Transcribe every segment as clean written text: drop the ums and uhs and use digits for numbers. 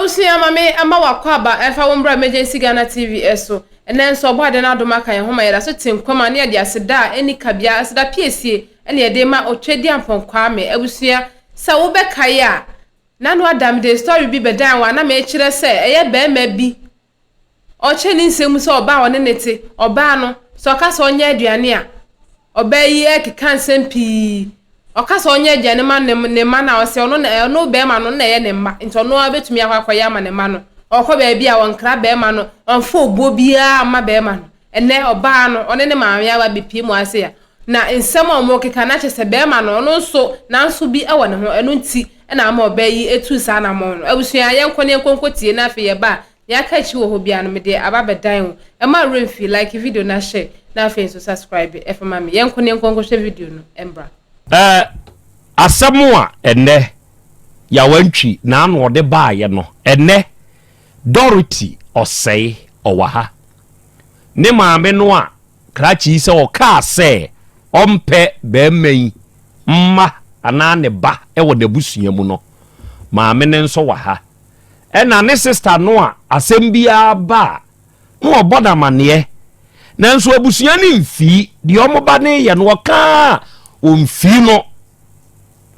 Abusua ma me ama w'akwaaba ɛmfa wo mbra Emergency Ghana TV so. Ɛnɛ nso Ɔbɔade no adom aka yɛn ho ma yɛda so te nkwa mu a ne yɛde aseda a ɛnni kabea, aseda piesie ɛna yɛde rema Otwedeampɔn Kwame. Abusua, sɛ wobɛkae a, Nano Adam de story bi bɛdan wo a na mekyerɛ sɛ ɛyɛ barima bi Ɔkyɛ ne nsɛm mu sɛ ɔbaa a ɔne no te, ɔbaa no, sɛ ɔka sɛ ɔnyɛ aduane a, ɔbaa yi rekeka nsɛm pii. Ɔka sɛ ɔnyɛ aduane ma ne ne mma no a, ɔsɛ ɔno na ɔno bɛrima no na ɛyɛ ne mma, nti ɔno ara bɛtumi akɔ akɔyɛ ama ne mma no. Ɔkɔ baabi a ɔnkra bɛrima no, ɔmfa obuo biara mma bɛrima no. Ɛnnɛ ɔbaa no, ɔne ne maame aba abɛpue mu ase a, na nsɛm a wɔrekeka no akyerɛ sɛ bɛrima no, ɔno nso nanso bi wɔ ne ho, ɛno nti na ama ɔbaa yi atu saa anammɔn no. Abusua, yɛnkɔ na yɛnkɔ nkɔtie na afei yɛba a, nea aka akyi wɔ hɔ biara no, mede aba abɛdan wo. Mma wo werɛ mfi, like video na share, na afei nso subscribe fa ma me. Yɛnkɔ na yɛnkɔ nkɔhwɛ video no mbra. Ɛɛ asɛm a ɛnnɛ Yawantwi n'ano ɔde baeɛ no, ɛnnɛ Dorothy Ɔsɛe ɔwɔ ha. Ne maame no a krakye yi sɛ ɔkaa sɛ ɔmpɛ barima yi mma anaa ne ba wɔ n'abusua mu no, maame no nso wɔ ha. Ɛna ne sista no a asɛm biara ba a, na ɔbɔ no amanneɛ. Nanso abusua no mfii deɛ wɔn ba no reyɛ no, ɔka a ɔmfii no.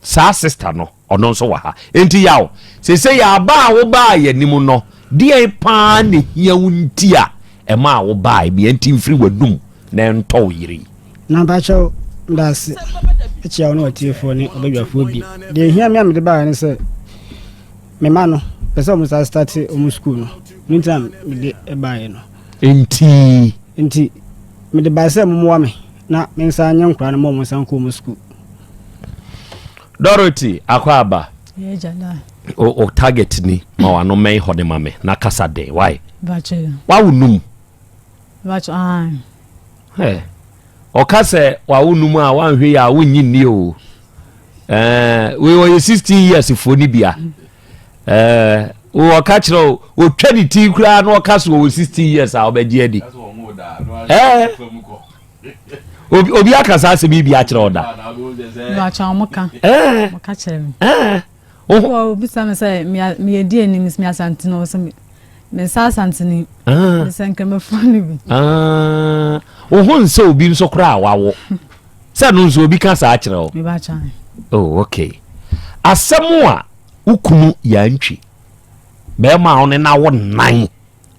Saa sista no, ɔno nso wɔ ha. Enti Yaw, seesei aba a wobaa yɛn anim no, deɛn paa na ɛhia wo nti a ɛmaa wobaeɛ? Bia nti mfiri w'anum na ɛntɔ wo yere yi. Na mpakyɛw, meda ase kyia wo ne w'atiefoɔ ne ɔbadwafoɔ bi. Deɛ ɛhia me a mede baeɛ ne sɛ, me mma no, pɛ sɛ wɔn san starte wɔn sukuu no. Ɛno nti na mede baeɛ no. Enti? Nti, mede baeɛ sɛ mommoa me na mensan nyɛ nkwadaa no ma wɔn nsan nkɔ wɔn sukuu. Dorothy Akwaaba. O, o target ni ma wano mɛn hɔ de ma me na kasa den why? Wawo num. Hey. Ɔka sɛ wawo num a wanhwɛ yi a wonnyi nni o. Eh, wei ɔyɛ 16 years foɔ ni bia. Eh, ɔka kyerɛ o, ɔtwa ne ti koraa na ɔka so ɔwɔ 16 years a ɔbɛgye adi. Eh. Obi obi aka saa asɛm yi bi akyerɛ wo da? Mebakyɛ wɔn ka. Ɛɛ. Wɔn ka kyerɛ me. Ɛɛ. Wɔ obisa me sɛ meyɛ di anim mi asantene wɔ sɛ me nsa asantene. Me sɛ nkramofoɔ no bi. Wo ho nsɛ obi nso koraa wawo. Sɛ no nso obi ka saa kyerɛ wo. Mebakyɛ. Oh okay. Asɛm a wo kunu yɛantwi. Bɛrima a ɔne na wo nan.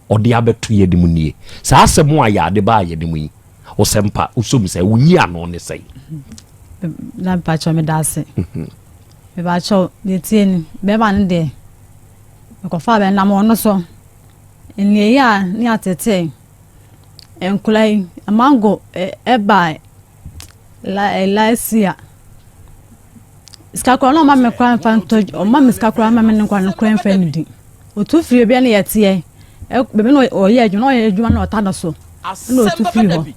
ɔde abɛto yɛn anim nie. Saa asɛm a yɛade baa yɛn anim yi, wo sɛ mpa, wosɔ mu sɛ wonyi ano ne sɛn? Na mepakyɛw meda ase. Mhm. Mepakyɛw deɛ tie ni, bɛrima no deɛ mekɔfaa bɛ nam ɔno so. Nneɛyi a ne atete nkora yi, mango ɛbaa last year. Sika koraa na ɔma me koraa mfa ntɔ ɔma me sika koraa ma me ne nkwadaa no koraa mfa nnidi. Otu firi baabi a na yɛteɛ baabi na ɔyɛ adwuma na ɔyɛ adwuma na ɔta no so na otu firi hɔ.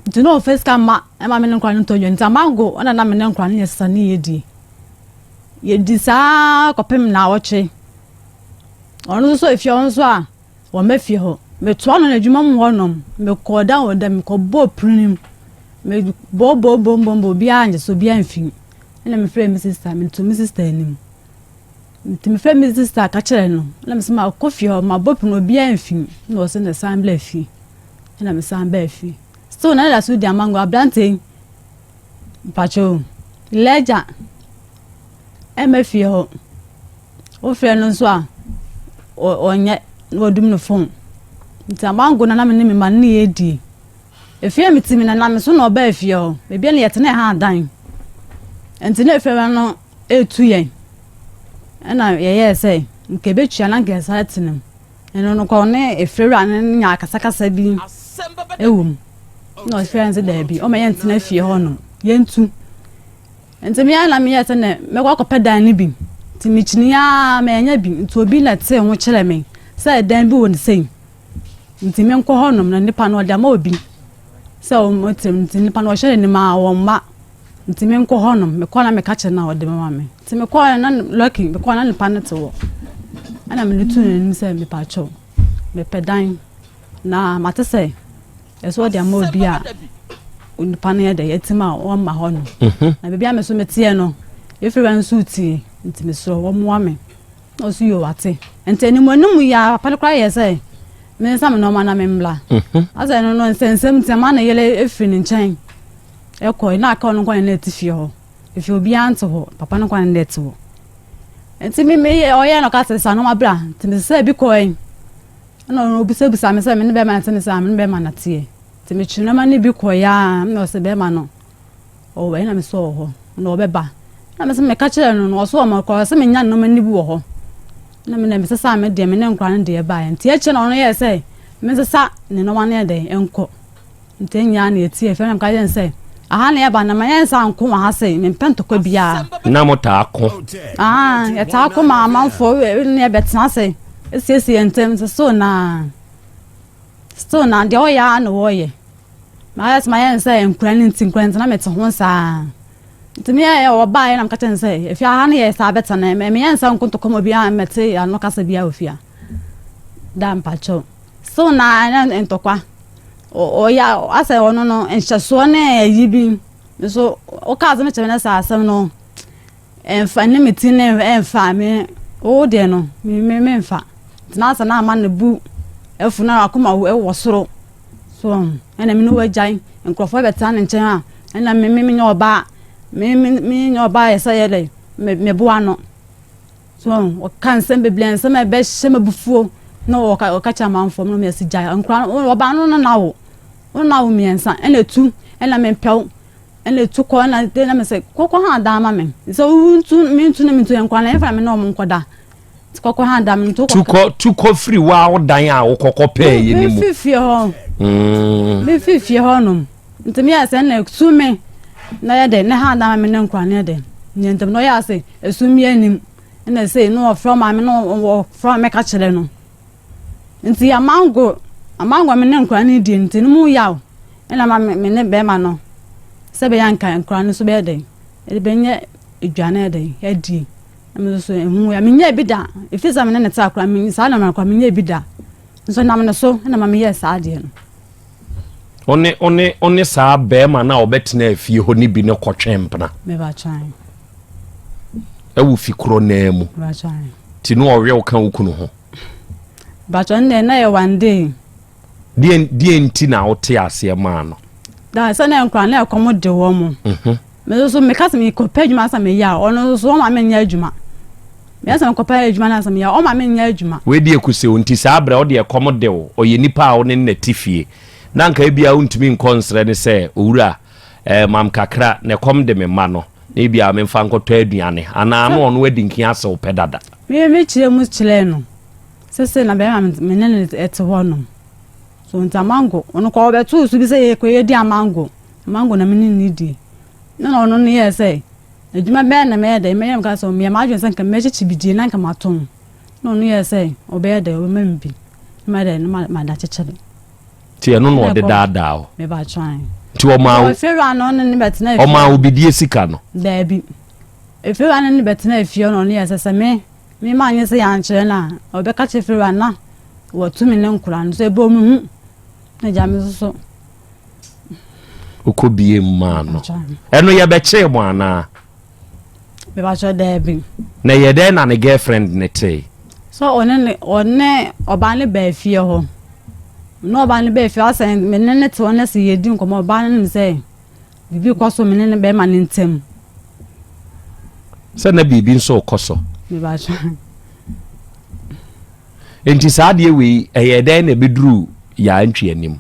Nti na ɔmfa sika mma ɛma me ne nkwadaa no ntɔ aduane nti amango ɛna na me ne nkwadaa no yɛsesa ne yɛdie. Yɛdi saa kɔpem naawɔtwe. Ɔno nso efie hɔ nso a. Wɔmma fie hɔ. Metoa no n'adwuma mu hɔnom. Mekɔɔ da wɔ da mekɔbɔɔ pirim. Mebɔbɔbɔbɔbɔ obiara angye so, obiara amfi. Ɛna mefrɛɛ me sista, meto me sista anim. Nti mefrɛɛ me sista ka kyerɛɛ no. Ɛna mese makɔ fie hɔ, mabɔ pon obiara amfi. Ɛna ɔse na san bra fie. Ɛna mesan baa fie. Still na ɛda so di amango aberante yi. Mpakyɛw, Lɛgya ɛmma fie hɔ. Wofrɛ no nso a, ɔnyɛ na wadum ne phone. Nti amango na na me ne me mma no ne yɛredi. Efie a mete mu no, nam so na ɔbaa fie hɔ. Baabi a na yɛte na ɛha adan. Nti na efie no retu yɛn. Ɛna yɛyɛɛ sɛ nka ebetua na nka yɛsan atena mu. Ɛno no kɔ ne efiewura no nya akasakasa bi wɔ mu. Na ɔfrɛ no sɛ daabi, ɔma yɛntena fie hɔnom, yɛntu. Nti me ara na meyɛɛ sɛ nɛ mɛkɔ akɔpɛ dan no bi. Nti mekyinii ara mannya bi. Nti obi na tee ho kyerɛɛ me sɛ dan bi wɔ ne sei. Nti menkɔ hɔnom na nipa no ɔde ama obi sɛ ɔmmɛtena mu. Nti nipa no ɔhwɛ n'anim a ɔmma. Nti menkɔ hɔnom. Mekɔ na meka kyerɛ no a ɔde bɛma me. Nti mekɔɔ na lucky mekɔɔ na nipa no te hɔ. Ɛna mede too n'anim sɛ mepakyɛw mepɛ dan na mate sɛ Ɛsɛ ɔde ama obi a onipa no yɛ dɛ yɛte ma ɔmma hɔ no. Mhm. Na baabi a me so meteɛ no, efiri hɔ nso tie nti mesrɛ wɔmmoa me. Na ɔso yoo wate. Nti anim anim yi ara papa no koraa yɛɛ sɛ mensa me nneɛma na memmra. Mhm. Asɛ no no nsɛnsɛm nti ama ne yere efiri ne nkyɛn ɛkɔ na aka ɔno nko na ɛte fie hɔ. Efi obiara nte hɔ papa no nko na ɛte hɔ. Nti me me ɔyɛ na ɔka sɛ sa nneɛma bra nti mesesa bi kɔɛ. Ɛna ɔno obisabisa me sɛ me ne bɛrima no te me sɛ me ne bɛrima no teɛ. Nti metwe nneɛma no bi kɔɛ a na ɔsɛ bɛrima no Ɔwɔ he na mesɛ ɔwɔ hɔ na ɔbɛba. Na mese meka kyerɛɛ no no ɔse ɔma kɔ ɔse menya nnoɔma no bi wɔ hɔ. Na me na mesesaa me deɛ me ne nkora no deɛ baeɛ. Nti akyire na ɔno yɛɛ sɛ mensesa ne nnoɔma no yɛ dɛn nkɔ. Nti ɛnyɛ a na yɛtie afei na meka kyerɛ no sɛ aha na yɛba na ma yɛnsa nko wɔ ha sei mempɛ ntɔkwa biara. Na mo taa ko? Ah, yɛtaa ko ma amanfoɔ ne yɛbɛtena ase siesie yɛn ntam nti still na still na deɛ ɔyɛ ara na ɔyɛ. Mayɛ sɛ mayɛ no sɛ nkura no nti nkura nti na mete ho saa nti meyɛ ɔbaeɛ na meka kyerɛ no sɛ efie ha no yɛ saa bɛtena meyɛ nsa nko ntɔkwa mu obiara mmɛte ano kasa biara wɔ fie ha da mpakyɛw so na ɛna ntɔkwa ɔyɛ asɛ ɔno no nhyɛsoɔ ne ayi bi nso woka asɛm kyerɛ no sɛ asɛm no ɛmfa ne me ti ne ɛmfa me wo deɛ no me me memfa nti na asɛ na ama ne bu afu na akoma wɔ soro So wahu? Ɛna me ne wo agyae. Nkurɔfoɔ bɛtena ne nkyɛn a, ɛna me me menyɛ ɔbaa. Me me menyɛ ɔbaa yɛ sɛ yɛ dɛ me meboa no. So wahu? Ɔka nsɛm bebree, nsɛm a ɛbɛhyɛ me abufuo na ɔka ɔka kyerɛ amanfoɔ na wɔasi gyae. Nkora no ɔbaa no no na wo. Wo na wo mmiɛnsa ɛna etu ɛna mempɛ wo ɛna etu kɔ ɛna de na me sɛ kɔkɔ ha dan ma me. Sɛ wo ntu me ntu na me ntu nkora no ɛmfa na me ne wɔn nkɔda. Kɔkɔ ha da me to kɔ. Tukɔ tukɔ firi wa wo dan a wokɔkɔ pɛɛ yɛ ne mu. Me fifie hɔ. Mm. Me fifie hɔ nom. Nti me yɛ sɛ na esu me na yɛ dɛ ne ha da me ne nkwa ne dɛ. Ne ntem no yɛ ase esu me anim. Na sɛ no ɔfrɛ maame no ɔfrɛ me ka kyerɛ no. Nti amango amango me ne nkwa ne di nti no mu yaw. Ɛna ma me ne bɛrima no sɛ bɛyɛ anka nkwa no so bɛyɛ dɛ. Ɛbɛnyɛ aduane dɛ adie. Na me nso so ehu ya menyɛɛ bi da ɛfiri sɛ me ne ne tra koraa me saa nneɛma no koraa menyɛɛ bi da nso nam ne so na ma meyɛɛ saa adeɛ no. Ɔne ɔne ɔne saa bɛrima no a ɔbɛtena afie hɔ no bi no kɔtwe mpena. Mebatwan. Ɛwɔ fi korɔ naa mu. Mebatwan. Ti no ɔwe wo ka wo kunu ho. Batwan deɛ na yɛ one day. Deɛ deɛ nti na wote aseɛ maa no. Da sɛ na nkora na ɛkɔm de wɔn mo. Mhm. Me nso so meka sɛ mekɔpɛ adwuma sɛ meyɛ a ɔno nso so ɔma menyɛ adwuma. Meyɛ sɛ mekɔpɛ adwuma no sɛ meyɛ a ɔma menyɛ adwuma. Wei deɛ kusew nti saa berɛ ɔde ɛkɔm de wo ɔyɛ nipa a wo ne no na te fie na anka ebia wontumi nkɔ nsrɛ no sɛ owura eh, mam kakra na ɛkɔm de me mma no na ebia memfa nkɔtɔ aduane anaa na ɔno adi nkin asew pɛ dada. Me mekyerɛ mu kyerɛɛ no sɛ sei na bɛrima me ne no te hɔ nom so nti amango ɔno kɔ ɔbɛtoo so bi sɛ yɛkɔ yɛdi amango Mango na me ne no di. Nna ɔno no yɛɛ sɛ, Adwuma bɛn na mɛyɛ dɛ? Mɛyɛ meka sɛ meyɛ m'adwene sɛ nka mɛkyekye bidie na nka matɔn. Na ɔno yɛɛ sɛ ɔbɛyɛ dɛ ɔbɛma me bi. Na mayɛ dɛ na made akyekyere. Nti ɛno na ɔde daadaa wo? Mebatwan. Nti ɔmaa wo? Efiewura no ne ne bɛtena efie. Ɔmaa wo bidie sika no? Daabi. Efiewura no ne ne bɛtena efie na ɔno yɛɛ sɛ sɛ me me ma nye sɛ yɛankyerɛ no a ɔbɛka kyerɛ efiewura no na watu me ne nkora no. So ɛbɔɔ me hu. Na gya me nso so. Wokɔ bie mu maa no. Ɛno yɛbɛkyee mo anaa? Mebakyɛ daabi. Na ɛyɛ dɛn na ne girlfriend ne tee? So ɔne ne ɔne ɔbaa ne baa fie hɔ. Na ɔbaa ne baa fie hɔ asɛ me ne ne te hɔ na sɛ yɛdi nkɔmmɔ ɔbaa no nim sɛ biribi kɔ so me ne ne bɛrima ne ntam. Sɛ na biribi nso kɔ so. Mebakyɛ. Nti saa adeɛ wei ɛyɛ dɛn na ɛbɛduru Yaa Antwi anim?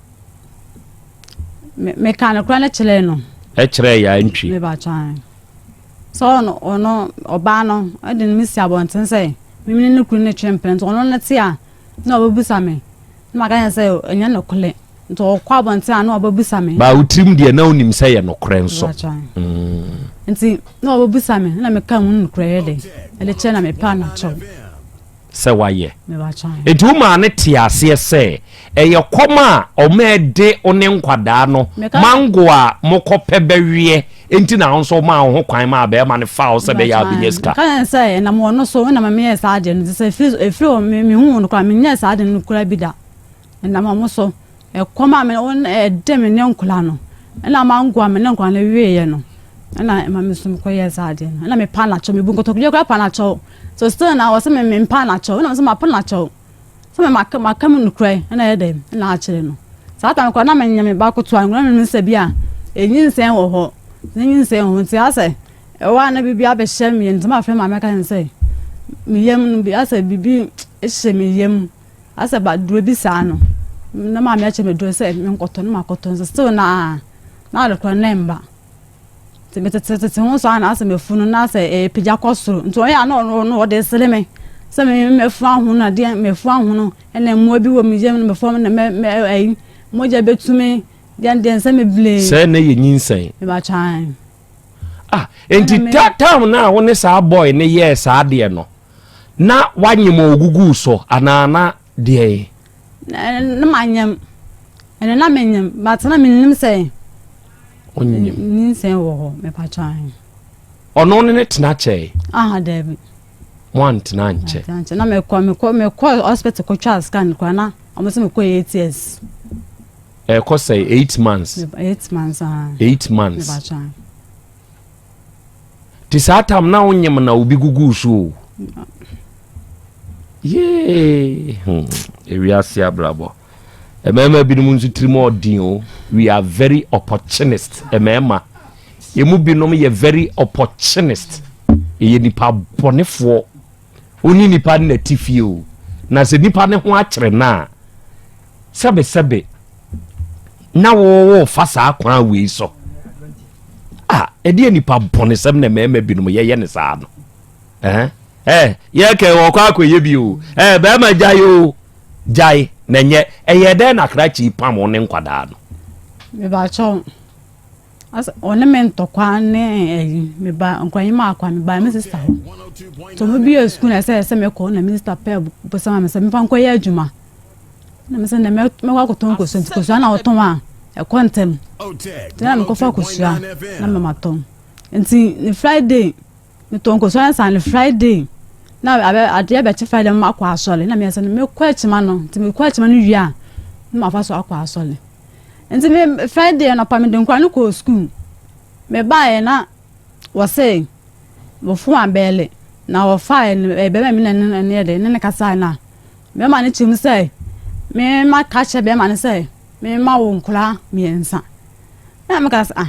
Meka nokorɛ no kyerɛɛ no. Ɛkyerɛɛ Yaa Antwi? Mebakyɛw. Sɛ ɔno ɔno ɔbaa no ɛde no me si abɔnten sɛ me ne ne kunu no twe mpena nti ɔno no te a na ɔbɛbusa me na maka kyerɛ sɛ ɛnyɛ nokorɛ nti ɔkɔ abɔnten a na ɔbɛbusa me. Baa wo tirim deɛ na wonim sɛ yɛ nokorɛ nso. Nti na ɔbɛbusa me na meka mu nokorɛ yɛ dɛ ɛde kyerɛ na mepɛ anakyɛw. sɛ wayɛ. Enti wo maa no tee aseɛ sɛ ɛyɛ kɔm a ɔma ɛde wo ne nkwadaa no mango a mokɔpɛ bɛweɛ nti na wo nso womaa wo ho kwan maa bɛrima no faa wo sɛ bɛyɛ a wobɛnya sika. Meka kyerɛ sɛ ɛnam ɔno so na ma meyɛɛ saa adeɛ no, nti sɛ ɛfiri hɔ mehuu no koraa menyɛɛ saa adeɛ no koraa bi da. Ɛnam ɔmo so. Ɛkɔm a me wɔn ɛde me ne nkwadaa no, ɛna mango a me ne nkwadaa no weeɛ no, ɛna ɛma me nso mekɔyɛɛ saa adeɛ no. Ɛna mepa no akyɛw, mebu nkotodwe koraa pa no akyɛw. So still na ɔsɛ me mempa no akyɛw. Ɛna me sɛ mapa no akyɛw. Sɛ me maka maka mu nokorɛ ɛna ɛyɛ dɛn ɛna akyerɛ no. Saa time koraa na menyɛ me ba ketewa no na menim sɛ bi a ɛnyinsɛn wɔ hɔ. Ɛnyinsɛn wɔ hɔ nti asɛ ɛwɔ a na biribi abɛhyɛ me nti mafrɛ maame aka ne sɛ me yam no bi asɛ biribi hyɛ me yam asɛ ba duro bi saa no na maame akyɛ me duro sɛ menkɔtɔ na makɔtɔ nso still na na ade korɔ na ɛmba. Nti metetetete ho saa na asɛ m'afunu na asɛ ɛrepagya kɔ soro. Nti ɔyɛ a na ɔno ɔno ɔde resere me sɛ me m'afunu ahono adeɛ m'afunu ahono ɛna mmoa bi wɔ me yam na m'afunu na mɛ mɛ ɛyi mogya bɛtu me deɛ deɛ nsɛm bebree. Sɛ na yɛ nyinsɛn. Mebatwan. Ah, nti ta tam na wo ne saa boy ne yɛɛ saa adeɛ no na wanyem ogugu so anaa na deɛ? Na manyem. Ɛno na menyem but na mennim sɛ. Onyim. Nyinsɛn wɔ hɔ mepakyɛ ahe. Ɔno ne ne tena kyɛe. Aha daabi. Mo antena nkyɛ. Antena nkyɛ na mekɔ mekɔ mekɔ hospital kɔtwa scan koraa na wɔn sɛ mekɔ ATS. Ɛkɔ sɛ 8 months. 8 months ah. 8 months. Mepakyɛ ahe. Te saa tam na wonyem na obi gugu so o. Yee hmm ewiase abrabɔ. Mmarima binom nso tirim ɔden o. We are very opportunist. Mmarima. Emu binom yɛ very opportunist. Ɛyɛ nipa bɔnefoɔ. Wo ne nipa no na ti fie o. Na sɛ nipa no ho akyere no a, sɛbesɛbe na wɔwɔ fa saa kwan wei so. A ɛdeɛ nipa bɔnesɛm na mmarima binom yɛyɛ ne saa no. Eh, eh, yɛkɛ wɔkɔ akɔyɛ bi o. Eh, bɛrima gyae o. Gyae na nyɛ. Ɛyɛɛ dɛn na krakye yi pam wo ne nkwadaa no? Mebakyɛw, asɛ ɔne me ntɔkwa ne ɛyi meba nkwanyi mu akwa meba me sista hɔ. Nti ɔmo bie sukuu na ɛsɛ sɛ mekɔ na me sista pɛ bosam ma me sɛ mefa nkɔyɛ adwuma. Na me sɛ na mɛkɔ akɔtɔn kosua nti kosua na ɔtɔn a ɛkɔ ntɛm. Nti na mekɔfa kosua na mɛmatɔn. Nti ne Friday Metɔɔ nkosua no saa no Friday na abɛ adeɛ bɛkye Friday na makɔ asɔre na meyɛ sɛ mekɔ akyima no nti mekɔ akyima no wie a na mafa so akɔ asɔre nti me Friday anɔpa mede nkwadaa no kɔɔ sukuu mebaeɛ na wɔse wɔfo abɛɛle na wɔfaeɛ no eh, bɛrima mi na ne ne yɛ de ne ne kasaeɛ no a bɛrima no kyerɛ mu sɛ me maka kyerɛ bɛrima no sɛ mema wo nkwadaa mmiɛnsa na meka sɛ ah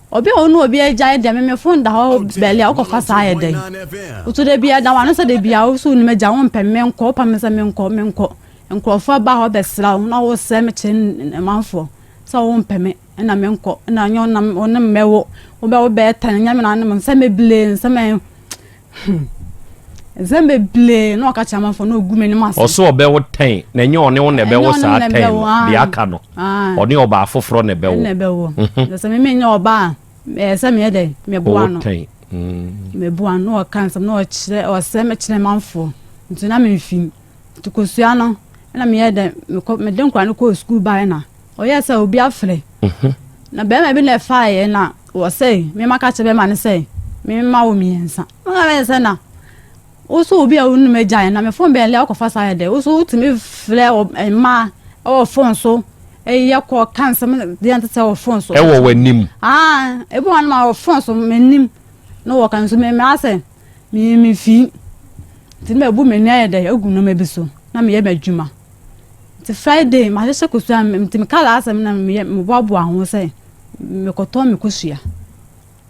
Obi a ɔne obi agyae deɛ me me phone da hɔ bɛli a wokɔfa saa yɛ dɛn? Woto da bia da wano sɛ da bia wo so wonim agya wompɛ me menkɔ wopa me sɛ menkɔ menkɔ nkurɔfoɔ ba hɔ bɛsra wo na wosɛ me kyerɛ manfoɔ sɛ wompɛ me ɛna menkɔ ɛna nyɛ wonam wo ne mmɛwo wobɛwo bɛyɛ tɛn nyɛ me na ne nsɛm bebree nsɛm Hmm. Nsɛm bebree na ɔka kyerɛ amanfoɔ na ɔgu m'anim ase. Ɔsɛ ɔbɛwo tɛn na ɛnyɛ ɔne wo na ɛbɛwo saa tɛn no deɛ aka no ɔne ɔbaa foforɔ na ɛbɛwo. Na ɛbɛwo. Mhm. Na sɛ meme nyɛ ɔbaa a ɛyɛ sɛ meyɛ dɛn meboa no. Tɛn. Mm. Meboa no na ɔka nsɛm na ɔkyerɛ ɔsɛ mekyerɛ manfoɔ nti na memfim nti kosua no ɛna meyɛ dɛn mekɔ mede nkora no kɔɔ sukuu baeɛ na ɔyɛɛ sɛ obi afrɛ. Mhm. Na bɛrima bi na ɛfaeɛ na wɔsɛ mema ka kyerɛ bɛrima no sɛ mema wo mmiɛnsa. Meka bɛyɛ sɛ na wo so obi a wonim agyae na me fon bɛn lɛ wokɔfa saa yɛ dɛ wo so wotumi frɛ mmaa wɔ fon so ɛyɛ kɔ ka nsɛm deɛ nte sɛ wɔ fon so. Ɛwɔ w'anim. Ah, ebi wɔn ma wɔ fon so m'anim na wɔka nso me mmaa sɛ me me fi nti na ebu m'ani ayɛ dɛ egu nneɛma bi so na meyɛ m'adwuma. Nti Friday mahyehyɛ kosua nti meka last time na meyɛ meboaboa ho sɛ mekɔtɔn me kosua.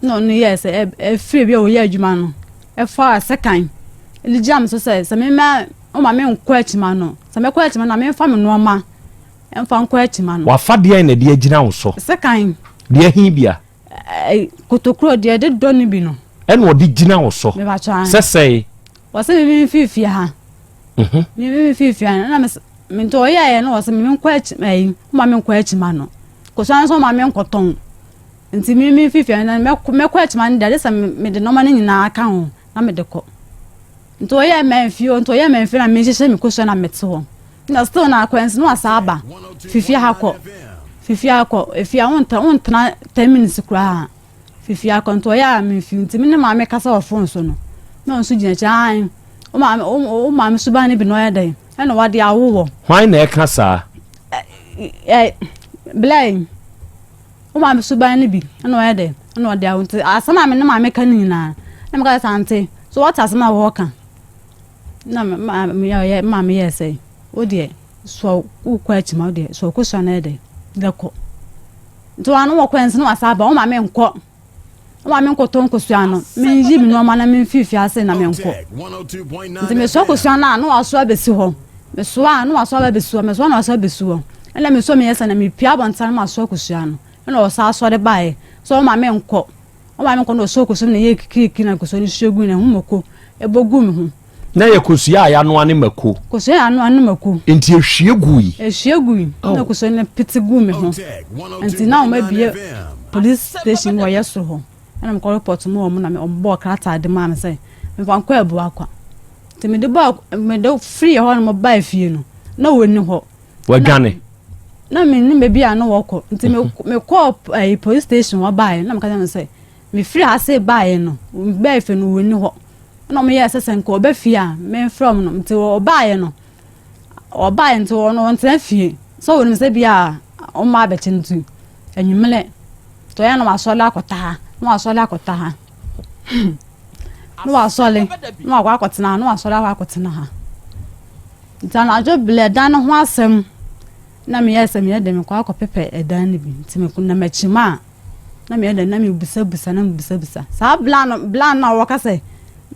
Na ɔno yɛɛ sɛ ɛfiri bi a ɔyɛ adwuma no ɛfaa sekan de gyina me so sɛ sɛ mema ɔma menkɔ akyima no sɛ mɛkɔ akyima no a memfa me nneɛma mfa nkɔ akyima no. Wafa deɛn na ɛde agyina wo so? Sekan. Deɛ he bia? Kotokuro deɛ ɛde dɔ no bi no. Ɛna ɔde gyina wo so? Mebakyɛ. Sɛ sɛe? Wɔsɛ me memfiri fie ha. Mhm. Me memfiri fie ha na me nti ɔyɛɛ no wɔsɛ me menkɔ akyima yi ɔma menkɔ akyima no. Kosua nso ɔma menkɔtɔn. Nti me memfiri fie ha na mɛkɔ akyima no deɛ agye sɛ mede nneɛma no nyinaa ka ho na mede kɔ. Nti ɔyɛɛ mamfie nti ɔyɛɛ mamfie na mehyehyɛ me kosua na mete hɔ. Na still na akwansi no asa aba. Fifie ha kɔ. Fifie ha kɔ. Efie a wontena 10 minutes koraa. Fifi akɔntɔ ɔyɛ a memfi nti me ne maame kasa wɔ fon so no na ɔno nso gyina akyi ae wo maame wo maame suban no bi na ɔyɛ dɛn ɛna wade awo wɔ. Hwan na ɛka saa? Ɛ blɛ wo maame suban no bi ɛna ɔyɛ dɛn ɛna ɔde awo nti asɛm a me ne maame ka no nyinaa na meka sɛ ante so wɔte asɛm a wɔka. Na me maame yɛɛ sɛ, wo deɛ soa wokɔ akyi ma wo deɛ soa kosua no yɛ dɛ na kɔ. Nti wɔn ano wɔkɔ nso na wɔasa aba wɔn maame nkɔ. Wɔn maame nkɔtɔ nkosua no menyi me nneɛma na memfi fiase na menkɔ. Nti mesoa kosua no a na wɔasoa abɛsi hɔ. Mesoa a na wɔasoa aba abɛsi hɔ. Mesoa na wɔasoa abɛsi hɔ. Ɛna mesoa meyɛ sɛ na mepia abɔnten na masoa kosua no. Ɛna wɔsan sɔre baeɛ sɛ wɔn maame nkɔ. Wɔn maame nkɔ na ɔsɔɔ kosua mu na ɛyɛɛ kikirikiri na kosua no hwie gui na ɛho mako bɔ guu me ho. Na ɛyɛ kosua a yɛanoa ne mako. Kosua a yɛanoa ne mako. Nti ehwie gui. Ehwie gui na oh. kosua no pete guu me ho. Nti na wɔn abue police station wɔ yɛ soro hɔ. Ɛna mekɔ report mu wɔn na wɔn bɔɔ krataa de maa me sɛ mefa nkɔ Abuakwa. Nti mede bɔɔ mede firi hɔ na mo baa fie no na wɔnni hɔ. Wadwane. Na mennim baabi a na wɔkɔ nti mekɔɔ ɛyi eh, police station hɔ baeɛ na meka kyerɛ no sɛ mefiri ha se baeɛ no bɛɛ fɛ no wɔnni hɔ ɛna wɔn yɛɛ sɛ sɛ nka ɔbɛ fie a memfrɛ wɔn no nti ɔbaeɛ no ɔbaeɛ nti wɔn ɔntena fie sɛ wɔnim sɛ bi a wɔn abɛkye nti anwummerɛ nti ɔyɛ na wasɔre akɔta ha na wasɔre akɔta ha na wasɔre na wakɔ akɔtena ha na wasɔre akɔ akɔtena ha. Nti anadwo berɛ dan no ho asɛm na meyɛɛ sɛ meyɛ dɛ mekɔ akɔpepɛ ɛdan no bi nti menam akyi mu a na meyɛ dɛ na mebusabusa na mebusabusa saa bla no bla no a wɔka sɛ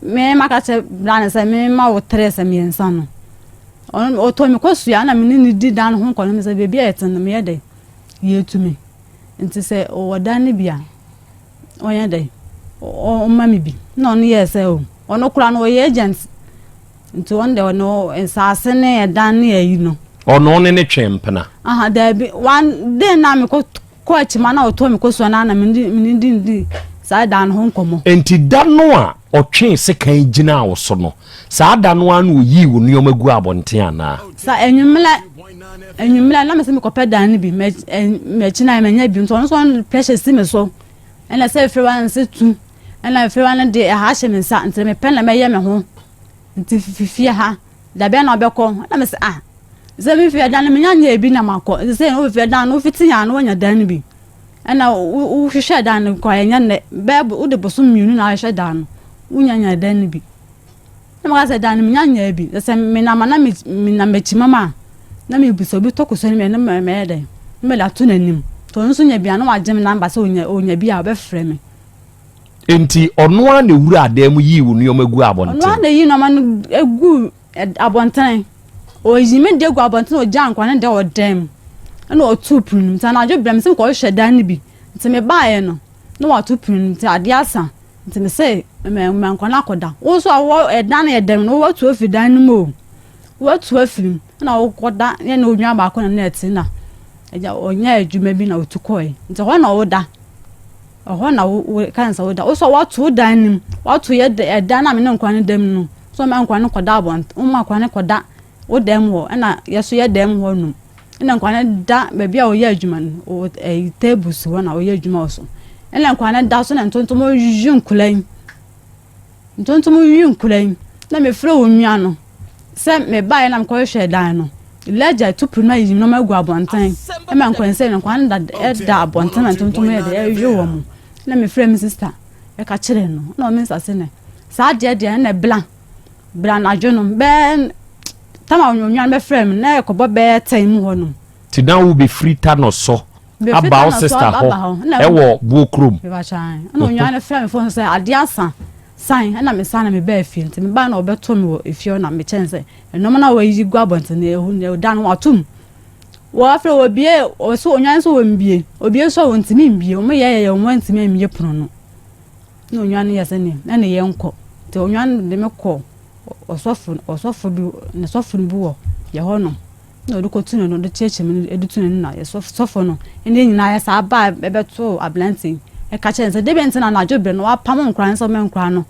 me maka kyerɛ bla no sɛ mema wo tere sɛ mmiɛnsa no ɔno ɔtɔ me kɔsua na me ne no di dan no ho nkɔmmɔ sɛ baabi a yɛte no meyɛ dɛ yɛtumi nti sɛ ɔwɔ dan no bi a ɔnyɛ dɛ ɔma me bi na ɔno yɛɛ sɛ o ɔno koraa no ɔyɛ agent Nti ɔno deɛ ɔno nsaase ne ɛdan ne ayi no. Ɔno ne ne twe mpena. Aha daabi one day na mekɔ kɔ akyima na ɔtɔ me kosua na na me ne di di saa dan no ho nkɔmmɔ. Nti da no a ɔtwee sekan gyinaa wo so no, saa da no ara na ɔyii wo nneɛma guu abɔnten anaa? Sa anwummerɛ anwummerɛ na mesɛ mekɔpɛ dan no bi m'akyi na manya bi nti ɔno nso ɔno pressure si me so ɛna sɛ efiri wa nse tu ɛna efiri wa no de ɛha ahyɛ me nsa nti mepɛ na mɛyɛ me ho. Nti fifi fie ha, da bɛn na ɔbɛkɔ? Ɛna mese ah, sɛ me fie dan no menya nyɛɛ bi na makɔ. Nti sɛ wo fie dan no wofiti a na woanya dan no bi. Ɛna wohwehwɛ dan no kɔ ɛnyɛ nnɛ, bɛyɛ wode bosom mmienu na ahwehwɛ dan no, wonya nya dan no bi. Na meka sɛ dan no menya nyɛɛ bi. Sɛ menam a na menam akyimam a, na mebisa obi tɔ kosua no bi a na mɛyɛ dɛn? Na mede ato n'anim. Nti ɔno nso nya bi a na wagye me namba sɛ onya bi a ɔbɛfrɛ me. Enti ɔno ara na ewuraa dan mu yii wo nneɛma guu abɔnten. Ɔno ara na eyii nneɛma no guu abɔnten. Ɔyii me deɛ guu abɔnten na ɔgyaa nkwadaa no deɛ wɔ dan mu. Ɛna ɔtoo pono no mu. Nti anadwo berɛ me sɛ mekɔhwehwɛ dan no bi. Nti mebaeɛ no, na wato pono no mu. Nti adeɛ asa. Nti me sɛ ma nkwadaa no akɔda. Wo nso a wowɔ ɛdan no yɛ dan mu no, woatu afiri dan no mu o. Woatu afiri mu. Ɛna wokɔda yɛne onua baako na na ɛte na agya ɔnyɛ adwuma bi na ɔtu kɔe. Nti hɔ na woda. Ɛhɔ na wo wo ka sɛ woda. Wo sɛ woato wo dan no mu, woato yɛ ɛdan no a me ne nkwadaa no da mu no. So ɔma nkwadaa no kɔda abɔnten, woma nkwadaa no kɔda wo dan mu hɔ, ɛna yɛ so yɛ dan mu hɔ nom. Ɛna nkwadaa no da baabi a wɔyɛ adwuma no, wɔ ɛyi table si hɔ na wɔyɛ adwuma wɔ so. Ɛna nkwadaa no da so na ntontom yiyi nkwadaa yi. Ntontom wi nkura yi, na mefrɛ onua no sɛ mebaeɛ na mekɔhwehwɛɛ dan no. Elijah tu piri no ayi nneɛma agu abɔnten ma nkwansɛn no nkwan da ɛda abɔnten na ntontom yɛ de ɛwe wɔn. Na mefrɛ me sista ɛka kyerɛ no na ɔme nsa se ne saa adeɛ deɛ ɛna bla bla anadwo no bɛɛ tama onua no bɛfrɛ me na ɛkɔbɔ bɛɛ tɛn mu hɔ nom. Ti na wo bɛfiri ta no so aba wo sista hɔ ɛwɔ buo kurom. Ɛna onua no frɛ me fon sɛ adeɛ asa san ɛna me san na me baa fie nti me baa na ɔbɛto me wɔ efie hɔ na me kyɛn sɛ ɛnɔm na wɔayi gu abɔnten na ɛhu na ɛda no watom wɔafrɛ wɔbie ɔso onua nso wɔn mbie obie nso a wɔntumi mbie wɔn yɛ yɛ wɔn ntumi mbie pono no na onua no yɛ sɛ ne na ne yɛ nkɔ nti onua no de me kɔ ɔsɔfo ɔsɔfo bi ne sɔfo no bi wɔ yɛ hɔ nom. Na ɔde kɔtu no no, ɔde kyeakyea mu de tu n'ani na sɔfo no ne yɛn nyinaa yɛ saa baa ɛbɛtoo aberante yi ɛka kyerɛ no sɛ dɛbɛn nti na anadwo berɛ no wapam nkora no sɛ ɔmɛ nkora no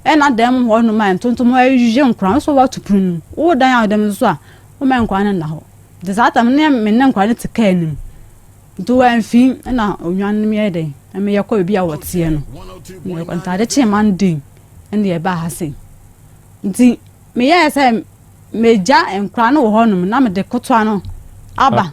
ɛna dan mu hɔ nom a ntontom ɛyɛ nkora no so wato pono no wo dan a ɔdam nso a womɛ nkora no nna hɔ nti saa tam ne me ne nkora no te kaa anim nti wɔamfi ɛna onwan no yɛ dɛn ɛmɛ yɛkɔ baabi a wɔteɛ no nti ade kyee Monday ɛna yɛbaa ha sei nti meyɛɛ sɛ Megya nkwadaa no wɔ hɔnom na mede ketewa no aba.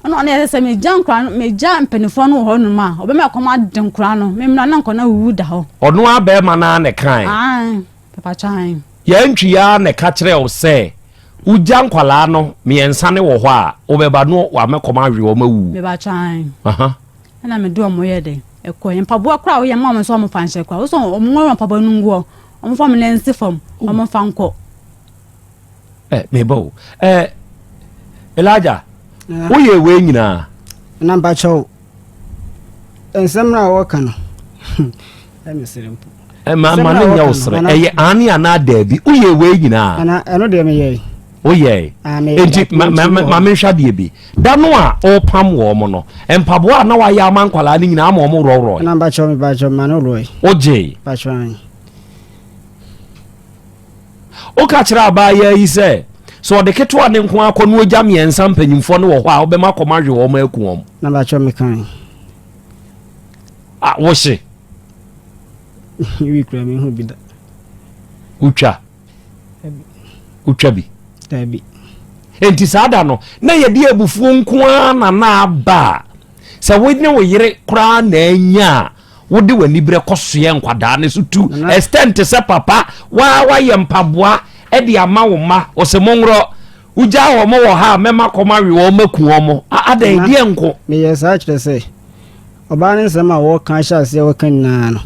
Ɛna ɔno yɛ sɛ megya nkwadaa no megya mpanimfoɔ no wɔ hɔnom a ɔbɛma ɛkɔm ade nkwadaa no memmra na nkwadaa no awuwu da hɔ. Ɔno ara bɛrima no ara na ɛkae. Ae papa kyan. Yɛantwi ara na ɛka kyerɛɛ wo sɛ wogya nkwadaa no mmiɛnsa ne wɔ hɔ a, wobɛba no wamɛkɔm awe wɔn awu. Mebakyɛ ae. Ɛna mede wɔn yɛ dɛ ɛkɔ. Mpaboa koraa a woyɛ ma wɔn sɛ wɔn fa nhyɛ koraa. Wosɛ wɔn nwɔrɔ mpaboa no ngu hɔ. Wɔn fa wɔn nan nsi fam. Wɔn fa nkɔ. Ɛ meba o. Ɛ Elijah, woyɛ wei nyinaa. Na mpakyɛw nsɛm no a wɔka no ɛmesere mpo. Ma ma ne nyɛ wo sere. Ɛyɛ aane anaa daabi. Woyɛ wei nyinaa. Ana ɛno deɛ meyɛe. Woyɛe. Enti ma ma ma menhwɛ adeɛ bi. Da no a ɔrepam wɔn no, mpaboa a na wayɛ ama nkwadaa no nyinaa ama wɔn worɔworɔe. Ana mpakyɛw mepakyɛw ma no worɔe. Wogyee. Mpakyɛw ae. Woka kyerɛ abaayaa yi sɛ, sɛ ɔde ketewa ne nko akɔ na ogya mmiɛnsa mpanyimfoɔ no wɔ hɔ a, wobɛma kɔm awe wɔn aku wɔn. Na bakyɛ mekae. A wohye. Wi kura me hu bi da. Wotwa. Wotwa bi. Dabi. Enti saa da no, na yɛde abufuo nko ara na na aba a, sɛ wo ne wo yere koraa na anya a, wode w'aniberɛ kɔsoɛ nkwadaa no so tu extent sɛ papa waa wayɛ mpaboa de ama wo mma ɔsɛ monworɔ wogyaa wɔn wɔ ha a mɛma kɔm awe wɔn maku wɔn adɛn deɛ nko. Meyɛ saa kyerɛ sɛ ɔbaa no nsɛm a wɔka ahyɛ aseɛ wɔka nyinaa no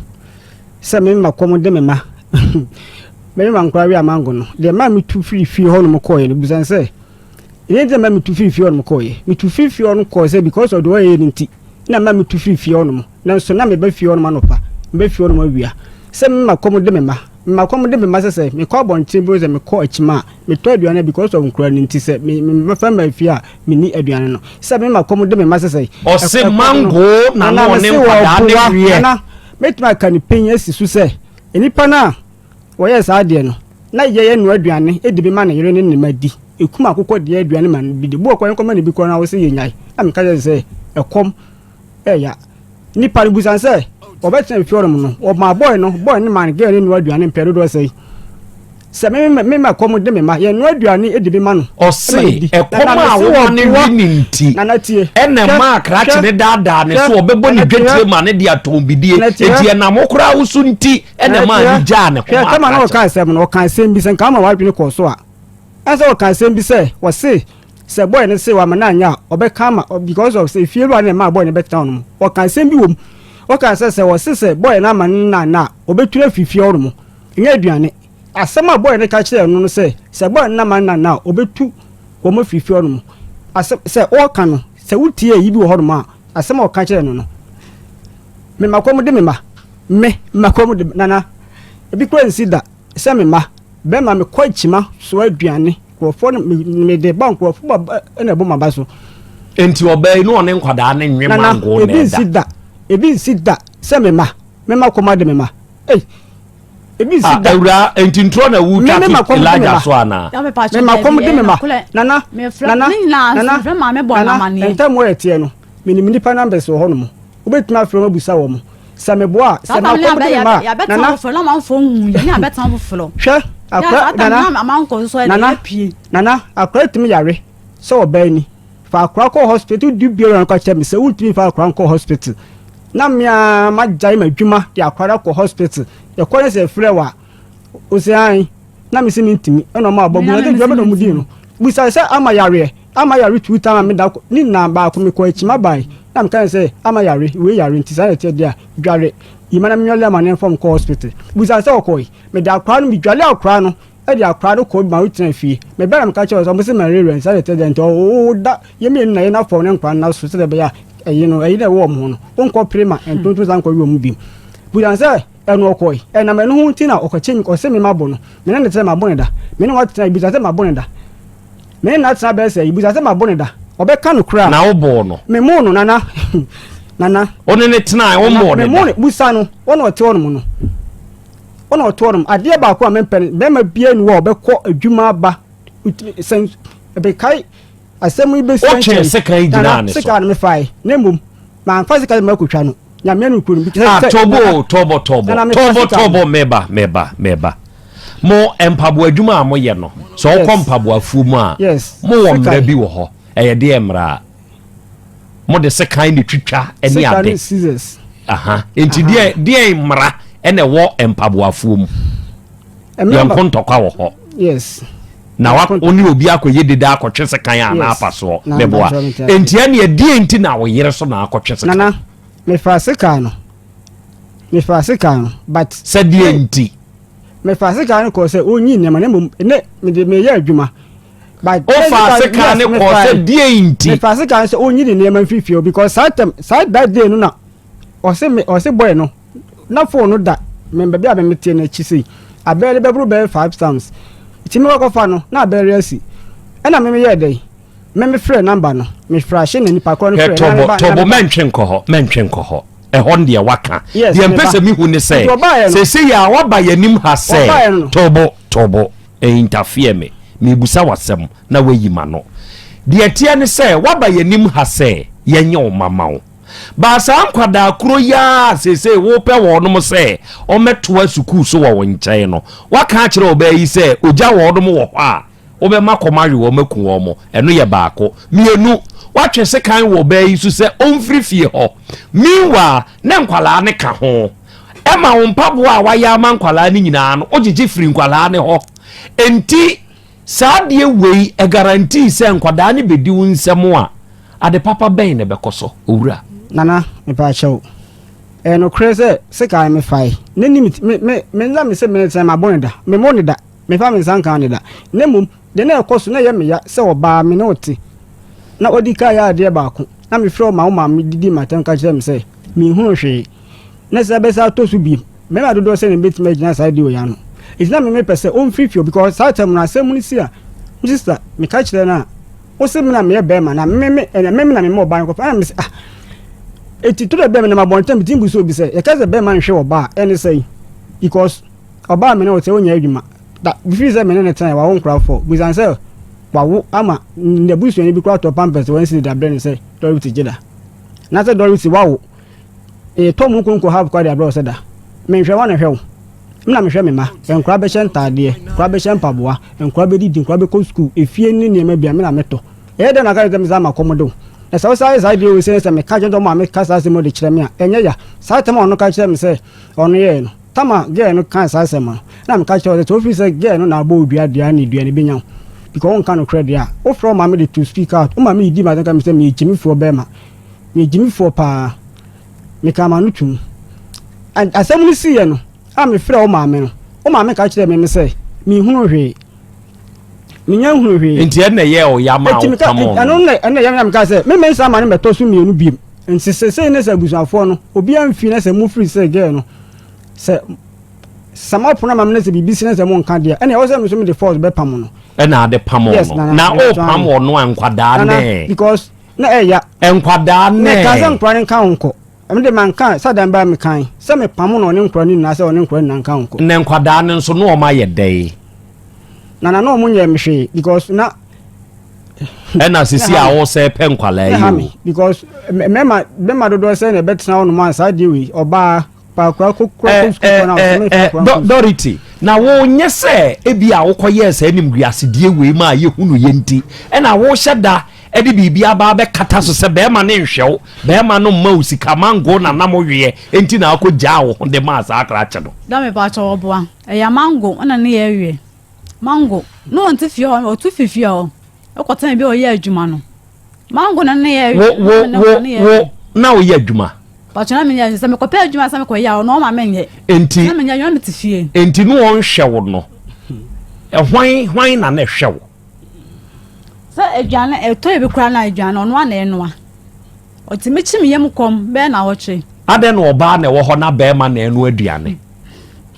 sɛ mema kɔm de me ma mema nkora we amango no deɛ maa metu firi fie hɔnom kɔɔeɛ no busan sɛ ɛdeɛ nti na ma metu firi fie hɔnom kɔɔeɛ metu firi fie hɔnom kɔɔ sɛ because of deɛ ɔyɛ no nti na ma metu firi fie hɔnom Nanso na meba fie hɔnom anɔpa, meba fie hɔnom awia. Sɛ mema kɔm de me mma, mema kɔm de me mma sɛ sɛ mekɔ abɔnten mpo sɛ mekɔ akyima a, metɔ aduane a because of nkura no nti sɛ me mefa mma fie a menni aduane no. Sɛ mema kɔm de me mma sɛ sɛ Ɔse ɛkɔm no, mango na na na ɔne mese nkwadaa ne wɔboa, weɛ. Nana, mɛtumi aka no pin asi so sɛ nnipa no a wɔyɛɛ saa adeɛ no, na yɛyɛ noa aduane de bi ma ne yere ne ne mma di. Ɛkum akokɔ deɛ aduane ma no bi di. Boɔ kɔ yɛnkɔma no bi koraa na wose yɛnyae. Na meka kyerɛ no sɛ ɛkɔm ɛya. Nipa no bisa no sɛ, wɔbɛtena fie hɔnom no, wɔmaa boy no, boy no maa no girl no noa aduane mpɛn dodoɔ sɛn? Sɛ me me me ma kɔm de me ma, yɛnoa aduane de bi ma no. Ɔse ma no di. ɛkɔm Nana a mese woma no wɔboa. we ne nti Nana tie. ɛna Hwɛ, ɛmaa krakye hwɛ, ne daadaa ne hwɛ, so ɔbɛbɔ ne Nana tie. dwetire ma ne de atɔn bidie Nana tie. enti ɛnam wo koraa wo so nti ɛna Nana ɛmaa tie. ne gyaa ne ho Hwɛ, maa tɛma na krakye. ɔka asɛm no, ɔka asɛm bi sɛ nka ama w'adwene kɔɔ so a. Ɛnsɛ ɔka asɛm bi sɛ, wɔse Sɛ boy no se wama no anyɛ a ɔbɛka ama because of sɛ efie wura no na ɛmaa boy no bɛtena hɔ nom. Ɔka asɛm bi wɔ mu. Ɔka sɛ sɛ ɔse sɛ boy no ama no no anyɛ a ɔbɛtu no afiri fie hɔ nom. Ɛnyɛ aduane. Asɛm a boy no ka kyerɛɛ no no sɛ sɛ boy no ama no anyɛ a ɔbɛtu wɔn afiri fie hɔ nom. Asɛm sɛ ɔka no sɛ wotie ayi bi wɔ hɔ nom a asɛm a ɔka kyerɛɛ no no. Me ma kɔm de me ma. Me ma kɔm de nana. Ebi kura nsi da. Sɛ me mma, bɛma me kɔ akyima soa aduane, nkurɔfoɔ no, me, mede ba nkurɔfoɔ ba ba na ɛbɔ m'aba so. Enti ɔbaa yi ne ɔne nkwadaa no nwe Nana, mango na ebi ɛda. nsi da, ebi nsi da sɛ me mma, mɛma kɔm ade me mma. Ei, ebi nsi Ah, da. awuraa, enti ntorɔ na Me, wotwa me ma to kɔm de me Elijah mma. so anaa? Ya me pa Me ma kyɛ kɔm daabi de ɛyɛ me mma. nokorɛ. Nana, Mefrɛ nana, ne nyinaa nso nana, mefrɛ maame bɔ no nana, amaneɛ. ntam hɔ ɛteɛ no, menim nnipa numbers wɔ hɔnom. Wobɛtumi afrɛ wɔn abusa wɔn. Sɛ meboa a, sɛ makɔm de me mma a, Nana. Hwɛ, akora, Nana, Nana, Nana, akora tumi yare sɛ ɔbaa ni. Fa akora kɔ hospital, du biara no ka kyerɛ me sɛ wontumi fa akora nkɔ hospital. Na me ara magyae m'adwuma de akora no akɔ hospital. Yɛkɔ ne sɛ frɛ wa. Ose an, na me se mentumi. Ɛna ɔma abɔ bu na de dwuma bɛ na ɔmo di no. Busa sɛ ama yareɛ. Ama yare tuu tam a meda kɔ ne nyinaa baako mekɔ akyi mabae na meka ne sɛ ama yare wei yare nti saa na ɛteɛ deɛ a dware yi ma na menwale ama ne mfa nkɔ hospital busa sɛ ɔkɔe mede akwaraa no medwale akwaraa no de akwaraa no kɔ ma wotena fie mebɛ na meka kyerɛ sɛ ɔmo se malaria nti saa na ɛteɛ deɛ nti ɔda yɛ mmienu na yɛ na fam ne nkwaraa no so sɛdeɛ ɛbɛyɛ a ɛyi no ɛyi na ɛwɔ ɔmo ho no wonkɔ pere ma ntontom saa nkɔ wi ɔmo bi busa sɛ Ɛno ɔkɔe. Ɛnam ɛno ho nti na ɔkɔkye me, ɔse me mabo no. Me ne no tena mabo no da. Me ne watena, bisa sɛ mabo no da. Me ne no atena bɛyɛ sɛ, bisa sɛ mabo no da. Ɔbɛka no koraa. Na woboo no? Me moo no, Nana. Nana. Wo ne no tenae, wo moo no da? Me moo no, busa no, wo na ɔte hɔnom no. Wo na ɔte hɔnom. Adeɛ baako a mempɛ no, bɛrima biara ni hɔ a ɔbɛkɔ adwuma aba, sɛ, ɛbɛkae asɛm yi bɛsi Wotwee sekan gyinaa ne so. Sekan no mefae, na mmom, mamfa sekan no makɔtwa no. Nyame no kuro no. Ah, tobo, tobo, tobo, tobo, tobo, meba, meba, meba. Mo mpaboa adwuma a moyɛ no, sɛ wokɔ mpaboa afuo mu a, mowɔ mmara bi wɔ hɔ. Ɛyɛ deɛ mmara a mode sekan ne twitwa ne ade. Aha, nti deɛ deɛ mmara ɛna ɛwɔ mpaboa afuo mu. Yɛnko ntɔkwa wɔ hɔ. Yes. Na wa wo ne obi akɔyɛ dede akɔtwe sekan a na apa soɔ. Meboa. Enti ɛneɛ deɛ nti na wo yere so na akɔtwe sekan? Nana, mefaa sekan no. Mefaa sekan no, but. Sɛ deɛ nti? Mefaa sekan no kɔɔ sɛ ɔnyi nneɛma na mmom ne mede meyɛ adwuma. But wofaa sekan no kɔɔ sɛ deɛ nti? Mefaa sekan no sɛ ɔnyi ne nneɛma mfiri fie because saa tam saa that day no na ɔse me ɔse boy no na phone no da me baabi a me meteɛ no akyi sei abɛɛre bɛboro bɛyɛ 5 times nti me kɔkɔfa no na abɛɛre asi ɛna me meyɛɛ dɛn me me frɛ number no me frɛ ahye na nipa korɔ no frɛ na me ba tɔbɔ mɛntwe nkɔ hɔ mɛntwe nkɔ hɔ ɛhɔ no deɛ waka deɛ mpɛ sɛ mehu ne sɛ sɛsɛ yɛ a waba yɛnim ha sɛ tɔbɔ tɔbɔ interfere me mebusa wasɛm na wayi ma no deɛ teɛ ne sɛ waba yɛnim ha sɛ yɛnyɛ wo mama wo. Baa saa nkwadaa koro yi ara a seesei worepɛ wɔnom sɛ wɔmmɛtoa sukuu so wɔ wo nkyɛn no, woaka akyerɛ ɔbaa yi sɛ ogya wɔnom wɔ hɔ a, wobɛma kɔm awe wɔn aku wɔn. Ɛno yɛ baako. Mmienu, woatwe sekan wɔ ɔbaa yi so sɛ ɔmfiri fie hɔ. Meanwhile, na nkwadaa no ka ho. Ɛma wo mpaboa a woayɛ ama nkwadaa no nyinaa no, wogyegye firi nkwadaa no hɔ. Enti saa adeɛ wei, ɛguarantee sɛ nkwadaa no bɛdi wo nsam a, Ade papa bɛn na ɛbɛkɔ so, Owura? Nana, mepaakyɛw, ɛyɛ nokorɛ sɛ sekan mefae, na ni me, me, me nsa mese meretena mabɔ no da, memmɔ no da, memfa me nsa nkaa no da, na mmom deɛ na ɛkɔ so na ɛyɛ me ya sɛ ɔbaa me ne wo te, na wadi kan yɛ adeɛ baako, na mefrɛ wo ma wo maame didi m'atɛm ka kyerɛ me sɛ menhunu hwee, na sɛ ɛbɛsan atɔ so bio, mmarima dodoɔ sɛn na ɛbɛtumi agyina saa deal yi ano? Nti na me mepɛ sɛ ɔmfiri fie hɔ because saa time no asɛm no si a, me sister meka kyerɛ no a, Wo se me na meyɛ bɛrima na me me ɛna me na mema ɔbaa no kɔfa ɛna me se ah eti to dɛ bɛrima na ma bɔnten me ti bu so obi sɛ yɛka sɛ bɛrima nhwɛ ɔbaa ɛne sɛn because ɔbaa me ne ɔsɛ ɔnyɛ adwuma da bifiri sɛ me ne ne tena yɛ wawo nkora fɔ busan sɛ wawo ama n'abusuani bi kora tɔ pampers wɔn si de abrɛ ne sɛ Dorothy gye da na sɛ Dorothy wawo Yɛtɔ mu nkonko half koraa de abrɛ wo sɛ da. Menhwɛ wo a na hwɛ wo. Me na mehwɛ me mma. Nkwadaa bɛhyɛ ntaadeɛ, nkwadaa bɛhyɛ mpaboa, nkwadaa bɛdidi, nkwadaa bɛkɔ sukuu, efie ne nneɛma bi a me na metɔ. Ɛyɛ dɛn na aka kyerɛ sɛ mesan ma kɔm de wo? Na sɛ wosan yɛ saa adeɛ wei sei na sɛ meka kyerɛ sɛ wo maame ka saa asɛm yi de kyerɛ me a, ɛnyɛ ya. Saa tam a ɔno ka kyerɛɛ me sɛ ɔno yɛɛ no, tam a girl no kaa saa asɛm no, na meka kyerɛ wo sɛ sɛ wofiri sɛ girl no na abɔ wo dua deɛ a ɛnna dua no bɛnya wo. Because wonka nokorɛ deɛ a, wofrɛ wo maame de to speak out. Wo maame didi m'asɛm ka me sɛ meyɛ gyimifoɔ bɛrima. Meyɛ gyimifoɔ paa. Mekaa m'ano toom. And asɛm no siiɛ no, a mefrɛɛ wo maame no, wo maame ka kyerɛɛ me me sɛ, menhunuu hwee. Mennya nhunuu hwee. Nti ɛnna ɛyɛɛ wo ya maa Enti meka, wopamoo no? ɛno na ɛnna ɛyɛ me na mekaa sɛ, me mensan ma no mmɛtɔ so mmienu biom. Nti seesei ne sɛ abusuafoɔ no, obiara mfii na sɛ mofiri sɛ girl no, sɛ sɛ moapono ama me na sɛ biribi si na sɛ monka deɛ, ɛnna ɛwɔ sɛ me nso mede force bɛpamo no. Ɛna ade pamo Yes, no. Nana, Na mede wopam ɔno a nkwadaa Nana, nɛ. because Na ɛya. Nkwadaa nɛ. Mekaa sɛ nkwadaa no nka ho nkɔ. Ɛno de manka sɛ dan baa mekan sɛ mepamo no ɔne nkwadaa no nyinaa sɛ ɔne nkwadaa nyinaa nka ho nkɔ. Na nkwadaa no nso na wɔn ayɛ dɛn? Na na na wɔn nyɛɛ me hwee because na. Ɛna sisi a wɔsɛ pɛ nkwadaa yi o. Because mmarima mmarima dodoɔ sɛ na ɛbɛtena hɔ nom a saa deɛ wei ɔbaa. Dorothy, na wonyɛ sɛ ebi a wokɔyɛɛ saa animguasedeɛ wei ma a yɛhunu yɛ nti ɛna wohyɛ da de biribi aba abɛkata so sɛ bɛrima no nhwɛ wo, bɛrima no mma wo sika mango na nam weɛ nti na akɔgyaa wo ho de maa saa krakye no. Da me pakyɛ ɔboa ɛyɛ mango ɛna ne yɛ weɛ mango na ɔnte fie hɔ ɔtu fi fie hɔ ɛkɔtena bi a ɔyɛ adwuma no Mango no ne yɛ. Wo wo wo wo na woyɛ adwuma. Pàtó na mi yɛ sɛ mekɔpɛ adwuma sɛ mekɔyɛ a ɔno ɔma mi nyɛ. Nti na mi nyɛ adwuma mi te fie. Nti no ɔnhwɛ wo no hwan hwan na na ɛhwɛ wo. Sɛ aduane ɛtɔ ebi koraa na aduane ɔno ana ɛnoa ɔtumi kyi mi yam kɔm bɛyɛ na ɔtwe. Adɛn na ɔbaa na ɛwɔ hɔ na bɛrima na ɛnoa aduane.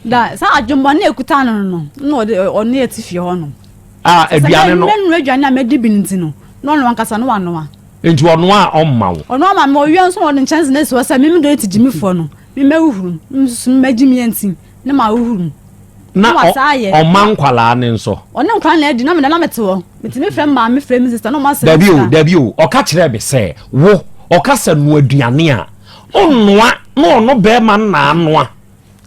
Da sɛ adwemmɔne ekuta no no na ɔde ɔne ɛte fie hɔ no. A aduane no. Sɛ mɛnoa aduane a mɛdi bi no nti no, na ɔno ankasa no wanoa. Nti ɔnoa a ɔmma wo? Ɔnoa ma me, ɔwia nso na ɔde nkyɛnse no asi hɔ sɛ me me dɔ ti gyimifoɔ no, me mɛhuhuru, me nso mɛgye me nti na mahuhuru mu. Na ɔma nkwalaa no nso? Ɔne nkwalaa na adi, na meda na mete hɔ. Metumi frɛ me maame frɛ me sista na ɔma sɛ. Dabi o, dabi o, ɔka kyerɛɛ me sɛ wo, ɔka sɛ noa aduane a, ɔnnoa na ɔno bɛrima no na anoa.